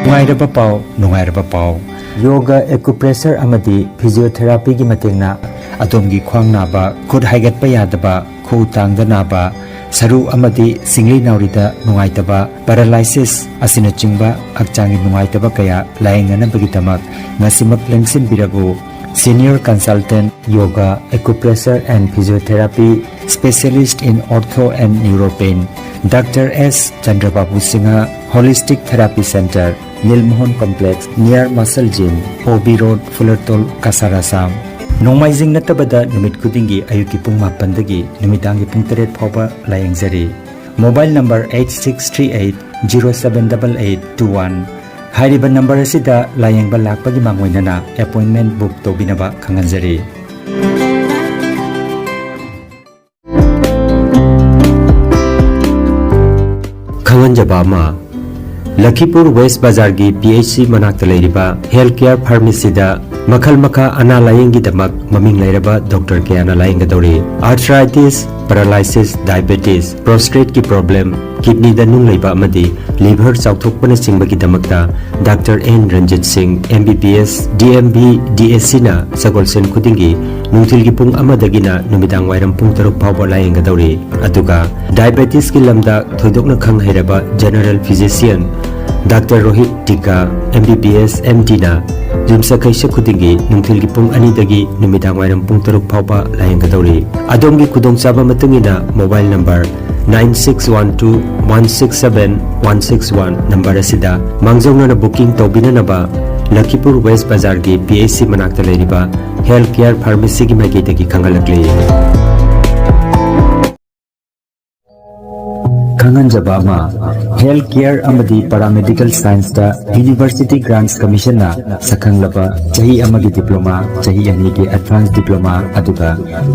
ꯅꯨꯡꯉꯥꯏꯔꯕ ꯄꯥꯎ, ꯅꯨꯡꯉꯥꯏꯔꯕ ꯄꯥꯎ꯫ ꯌꯣꯒ, acupressure ꯑꯃꯗꯤ physiotherapy ꯒꯤ ꯃꯇꯦꯡꯅ ꯑꯗꯣꯝꯒꯤ ꯈ꯭ꯋꯥꯡ ꯅꯥꯕ, ꯈꯨꯠ ꯍꯥꯏꯒꯠꯄ ꯌꯥꯗꯕ, ꯈꯨꯎ ꯇꯥꯡꯗ ꯅꯥꯕ, ꯁꯔꯨ ꯑꯃꯗꯤ ꯁꯤꯡꯂꯤ ꯅꯥꯎꯔꯤꯗ ꯅꯨꯡꯉꯥꯏꯇꯕ, paralysis ꯑꯁꯤꯅꯆꯤꯡꯕ ꯍꯛꯆꯥꯡꯒꯤ ꯅꯨꯡꯉꯥꯏꯇꯕ ꯀꯌꯥ ꯂꯥꯌꯦꯡꯅꯅꯕꯒꯤꯗꯃꯛ ꯉꯁꯤꯃꯛ ꯂꯦꯡꯁꯤꯟꯕꯤꯔꯕꯨ꯫ Senior Consultant Yoga, Acupressure and Physiotherapy, Specialist in Ortho and Neuropain, Doctor S Chandrababu Singha, Holistic Therapy Center, Nilmohan Complex, near Muscle Gym, O B Road, Fulertol, Kasar, Assam꯫ ꯅꯣꯡꯃꯥꯏꯖꯤꯡ ꯅꯠꯇꯕꯗ ꯅꯨꯃꯤꯠ ꯈꯨꯗꯤꯡꯒꯤ ꯑꯌꯨꯛꯀꯤ ꯄꯨꯡ ꯃꯥꯄꯟꯗꯒꯤ ꯅꯨꯃꯤꯗꯥꯡꯒꯤ ꯄꯨꯡ ꯇꯔꯦꯠ ꯐꯥꯎꯕ ꯂꯥꯌꯦꯡꯖꯔꯤ꯫ Mobile number eight six three eight zero seven double eight two one꯫ ꯍꯥꯏꯔꯤꯕ number ꯑꯁꯤꯗ ꯂꯥꯌꯦꯡꯕ ꯂꯥꯛꯄꯒꯤ ꯃꯥꯡꯑꯣꯏꯅꯅ appointment book ꯇꯧꯕꯤꯅꯕ ꯈꯪꯍꯟꯖꯔꯤ꯫ ꯈꯪꯍꯟꯖꯕ ꯑꯃ, ꯂꯈꯤꯄꯨꯔ ꯋꯦꯁ ꯕꯖꯥꯔꯒꯤ P H C ꯃꯅꯥꯛꯇ ꯂꯩꯔꯤꯕ Health Care Pharmacy ꯗ ꯃꯈꯜ ꯃꯈꯥ ꯑꯅꯥ ꯂꯥꯌꯦꯡꯒꯤꯗꯃꯛ ꯃꯃꯤꯡ ꯂꯩꯔꯕ doctor ꯀꯌꯥꯅ ꯂꯥꯌꯦꯡꯒꯗꯧꯔꯤ꯫ Arthritis, paralysis, diabetes, prostate ꯀꯤ problem, ꯀꯤꯗꯅꯤꯗ ꯅꯨꯡ ꯂꯩꯕ ꯑꯃꯗꯤ ꯂꯤꯚꯔ ꯆꯥꯎꯊꯣꯛꯄꯅꯆꯤꯡꯕꯒꯤꯗꯃꯛꯇ doctor N Ranjit Singh, M B B S, D M B, D S ꯁꯤꯅ ꯁꯒꯣꯜꯁꯦꯟ ꯈꯨꯗꯤꯡꯒꯤ ꯅꯨꯡꯊꯤꯜꯒꯤ ꯄꯨꯡ ꯑꯃꯗꯒꯤꯅ ꯅꯨꯃꯤꯗꯥꯡ ꯋꯥꯏꯔꯝ ꯄꯨꯡ ꯇꯔꯨꯛ ꯐꯥꯎꯕ ꯂꯥꯌꯦꯡꯒꯗꯧꯔꯤ꯫ ꯑꯗꯨꯒ ꯗꯥꯏꯕꯦꯇꯤꯁꯀꯤ ꯂꯝꯗ ꯊꯣꯏꯗꯣꯛꯅ ꯈꯪ ꯍꯩꯔꯕ ꯖꯦꯅꯔꯦꯜ ꯐꯤꯖꯤꯁꯤꯌꯟ ꯗꯥꯛꯇꯔ ꯔꯣꯍꯤꯠ ꯇꯤꯀꯥ, ꯑꯦꯝ ꯕꯤ ꯕꯤ ꯑꯦꯁ, ꯑꯦꯝ ꯗꯤꯅ ꯌꯨꯝꯁꯀꯩꯁ ꯈꯨꯗꯤꯡꯒꯤ ꯅꯨꯡꯊꯤꯜꯒꯤ ꯄꯨꯡ ꯑꯅꯤꯗꯒꯤ ꯅꯨꯃꯤꯗꯥꯡ ꯋꯥꯏꯔꯝ ꯄꯨꯡ ꯇꯔꯨꯛ ꯐꯥꯎꯕ ꯂꯥꯌꯦꯡꯒꯗꯧꯔꯤ꯫ ꯑꯗꯣꯝꯒꯤ ꯈꯨꯗꯣꯡꯆꯥꯕ ꯃꯇꯨꯡ ꯏꯟꯅ mobile number nine six one two one six seven one six one number ꯑꯁꯤꯗ ꯃꯥꯡꯖꯧꯅꯅ ꯕꯨꯀꯤꯡ ꯇꯧꯕꯤꯅꯅꯕ ꯂꯈꯤꯄꯨꯔ ꯋꯦꯁ ꯕꯖꯥꯔꯒꯤ ꯄꯤ ꯑꯩꯆ ꯁꯤ ꯃꯅꯥꯛꯇ ꯂꯩꯔꯤꯕ ꯍꯦꯜꯊ ꯀꯦꯌꯔ ꯐꯥꯔꯃꯥꯁꯤꯒꯤ ꯃꯥꯏꯀꯩꯗꯒꯤ ꯈꯪꯍꯜꯂꯛꯂꯤ꯫ ꯈꯪꯍꯟꯖꯕ ꯑꯃ, ꯍꯦꯜꯊ ꯀꯦꯌꯔ ꯑꯃꯗꯤ ꯄꯦꯔꯥꯃꯦꯗꯤꯀꯦꯜ ꯁꯥꯏꯟꯁꯇ ꯌꯨꯅꯤꯚꯔꯁꯤꯇꯤ ꯒ꯭ꯔꯥꯟꯠꯁ ꯀꯃꯤꯁꯟꯅ ꯁꯛꯈꯪꯂꯕ ꯆꯍꯤ ꯑꯃꯒꯤ ꯗꯤꯄ꯭ꯂꯣꯃꯥ, ꯆꯍꯤ ꯑꯅꯤꯒꯤ ꯑꯦꯗꯚꯥꯟꯁ ꯗꯤꯄ꯭ꯂꯣꯃꯥ, ꯑꯗꯨꯒ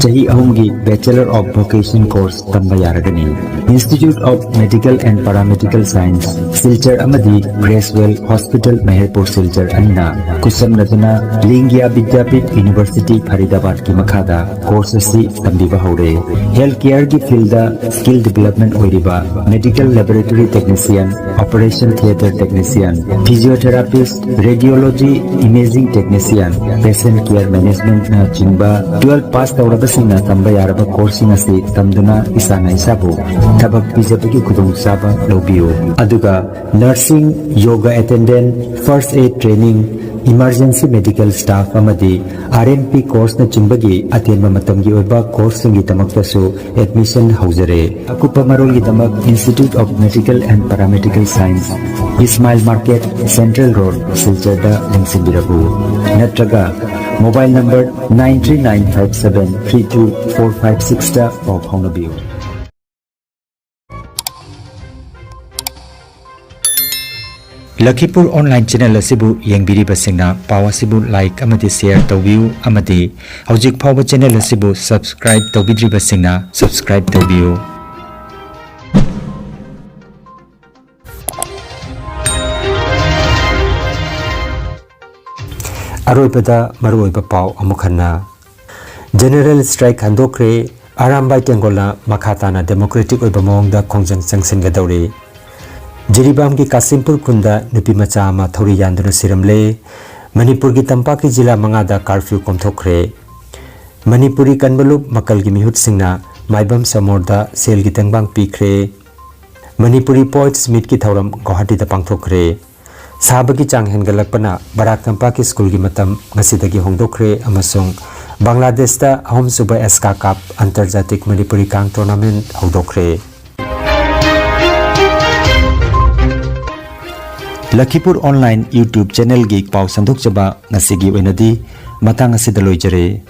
ꯆꯍꯤ ꯑꯍꯨꯝꯒꯤ ꯕꯦꯆꯂꯔ ꯑꯣꯐ ꯚꯣꯀꯦꯁꯟ ꯀꯣꯔꯁ ꯇꯝꯕ ꯌꯥꯔꯒꯅꯤ꯫ Institute of Medical and Paramedical Science, Silchar ꯑꯃꯗꯤ ꯒ꯭ꯔꯦꯁꯋꯦꯜ ꯍꯣꯁꯄꯤꯇꯥꯜ ꯃꯍꯦꯔꯄꯨꯔ ꯁꯤꯜꯆꯔ ꯑꯅꯤꯅ ꯈꯨꯠꯁꯝꯅꯗꯨꯅ ꯂꯤꯡꯒ꯭ꯌꯥ ꯕꯤꯗ꯭ꯌꯥꯄꯤꯊ ꯌꯨꯅꯤꯚꯔꯁꯤꯇꯤ ꯐꯔꯤꯗꯥꯕꯥꯗꯀꯤ ꯃꯈꯥꯗ ꯀꯣꯔꯁ ꯑꯁꯤ ꯇꯝꯕꯤꯕ ꯍꯧꯔꯦ꯫ ꯍꯦꯜꯊ ꯀꯦꯌꯔꯒꯤ ꯐꯤꯜꯗ ꯁ꯭ꯀꯤꯜ ꯗꯤꯚꯦꯂꯞꯃꯦꯟ ꯑꯣꯏꯔꯤꯕ medical laboratory technician, operation theatre technician, physiotherapist, radiology, imaging technician, patient care ꯃꯦꯅꯦꯖꯃꯦꯟꯠꯅꯆꯤꯡꯕ ꯇꯨꯋꯦꯜꯐ ꯄꯥꯁ ꯇꯧꯔꯕꯁꯤꯡꯅ ꯇꯝꯕ ꯌꯥꯔꯕ ꯀꯣꯔꯁꯁꯤꯡ ꯑꯁꯤ ꯇꯝꯗꯨꯅ ꯏꯁꯥꯅ ꯏꯁꯥꯕꯨ ꯊꯕꯛ ꯄꯤꯖꯕꯒꯤ ꯈꯨꯗꯣꯡꯆꯥꯕ ꯂꯧꯕꯤꯌꯨ꯫ ꯑꯗꯨꯒ nursing, yoga attendant, first aid training, emergency medical staff ꯑꯃꯗꯤ ꯑꯥꯔ ꯑꯦꯝ ꯄꯤ ꯀꯣꯔꯁꯅꯆꯤꯡꯕꯒꯤ ꯑꯇꯦꯟꯕ ꯃꯇꯝꯒꯤ ꯑꯣꯏꯕ ꯀꯣꯔꯁꯁꯤꯡꯒꯤꯗꯃꯛꯇꯁꯨ ꯑꯦꯗꯃꯤꯁꯟ ꯍꯧꯖꯔꯦ꯫ ꯑꯀꯨꯞꯄ ꯃꯔꯣꯜꯒꯤꯗꯃꯛ Institute of Medical and Paramedical Science, Ismail market, central road, ꯁꯤꯜꯆꯔꯗ ꯂꯦꯡꯁꯤꯟꯕꯤꯔꯛꯎ꯫ ꯅꯠꯇ꯭ꯔꯒ mobile number nine three nine five seven three two four five sixꯇ ꯄꯥꯎ ꯐꯥꯎꯅꯕꯤꯌꯨ꯫ ꯂꯈꯤꯄꯨꯔ ꯑꯣꯟꯂꯥꯏꯟ ꯆꯦꯅꯦꯜ ꯑꯁꯤꯕꯨ ꯌꯦꯡꯕꯤꯔꯤꯕꯁꯤꯡꯅ ꯄꯥꯎ ꯑꯁꯤꯕꯨ ꯂꯥꯏꯛ ꯑꯃꯗꯤ ꯁꯦꯌꯔ ꯇꯧꯕꯤꯌꯨ ꯑꯃꯗꯤ ꯍꯧꯖꯤꯛ ꯐꯥꯎꯕ ꯆꯦꯅꯦꯜ ꯑꯁꯤꯕꯨ ꯁꯕꯁꯀ꯭ꯔꯥꯏꯕ ꯇꯧꯕꯤꯗ꯭ꯔꯤꯕꯁꯤꯡꯅ ꯁꯕꯁꯀ꯭ꯔꯥꯏꯕ ꯇꯧꯕꯤꯌꯨ꯫ ꯑꯔꯣꯏꯕꯗ ꯃꯔꯨꯑꯣꯏꯕ ꯄꯥꯎ ꯑꯃꯨꯛ ꯍꯟꯅ꯫ ꯖꯦꯅꯔꯦꯜ ꯁ꯭ꯇ꯭ꯔꯥꯏꯛ ꯍꯟꯗꯣꯛꯈ꯭ꯔꯦ꯫ ꯑꯔꯥꯝꯕꯥꯏ ꯇꯦꯡꯒꯣꯜꯅ ꯃꯈꯥ ꯇꯥꯅ ꯗꯦꯃꯣꯀ꯭ꯔꯦꯇꯤꯛ ꯑꯣꯏꯕ ꯃꯑꯣꯡꯗ ꯈꯣꯡꯖꯪ ꯆꯪꯁꯤꯟꯒꯗꯧꯔꯤ꯫ ꯖꯤꯔꯤꯕꯥꯝꯒꯤ ꯀꯥꯁꯤꯝꯄꯨꯔ ꯈꯨꯟꯗ ꯅꯨꯄꯤ ꯃꯆꯥ ꯑꯃ ꯊꯧꯔꯤ ꯌꯥꯟꯗꯨꯅ ꯁꯤꯔꯝꯂꯦ꯫ ꯃꯅꯤꯄꯨꯔꯒꯤ ꯇꯝꯄꯥꯛꯀꯤ ꯖꯤꯂꯥ ꯃꯉꯥꯗ ꯀꯥꯔꯐ꯭ꯌꯨ ꯀꯣꯝꯊꯣꯛꯈ꯭ꯔꯦ꯫ ꯃꯅꯤꯄꯨꯔꯤ ꯀꯟꯕ ꯂꯨꯞ ꯃꯀꯜꯒꯤ ꯃꯤꯍꯨꯠꯁꯤꯡꯅ ꯃꯥꯏꯕꯝ ꯁꯃꯣꯔꯗ ꯁꯦꯜꯒꯤ ꯇꯦꯡꯕꯥꯡ ꯄꯤꯈ꯭ꯔꯦ꯫ ꯃꯅꯤꯄꯨꯔꯤ ꯄꯣꯏꯠꯁ ꯃꯤꯠꯀꯤ ꯊꯧꯔꯝ ꯒꯧꯍꯥꯇꯤꯗ ꯄꯥꯡꯊꯣꯛꯈ꯭ꯔꯦ꯫ ꯁꯥꯕꯒꯤ ꯆꯥꯡ ꯍꯦꯟꯒꯠꯂꯛꯄꯅ ꯕꯔꯥꯛ ꯇꯝꯄꯥꯛꯀꯤ ꯁ꯭ꯀꯨꯜꯒꯤ ꯃꯇꯝ ꯉꯁꯤꯗꯒꯤ ꯍꯣꯡꯗꯣꯛꯈ꯭ꯔꯦ ꯑꯃꯁꯨꯡ ꯕꯪꯒ꯭ꯂꯥꯗꯦꯁꯇ ꯑꯍꯨꯝꯁꯨꯕ ꯑꯦꯁꯀꯥ ꯀꯥꯞ ꯑꯟꯇꯔꯖꯥꯇꯤꯛ ꯃꯅꯤꯄꯨꯔꯤ ꯀꯥꯡ ꯇꯣꯔꯅꯥꯃꯦꯟꯠ ꯍꯧꯗꯣꯛꯈ꯭ꯔꯦ꯫ ꯂꯈꯤꯄꯨꯔ ꯑꯣꯟꯂꯥꯏꯟ YouTube ꯆꯦꯅꯦꯜꯒꯤ ꯄꯥꯎ ꯁꯟꯗꯣꯛꯆꯕ ꯉꯁꯤꯒꯤ ꯑꯣꯏꯅꯗꯤ ꯃꯇꯥꯡ ꯑꯁꯤꯗ ꯂꯣꯏꯖꯔꯦ꯫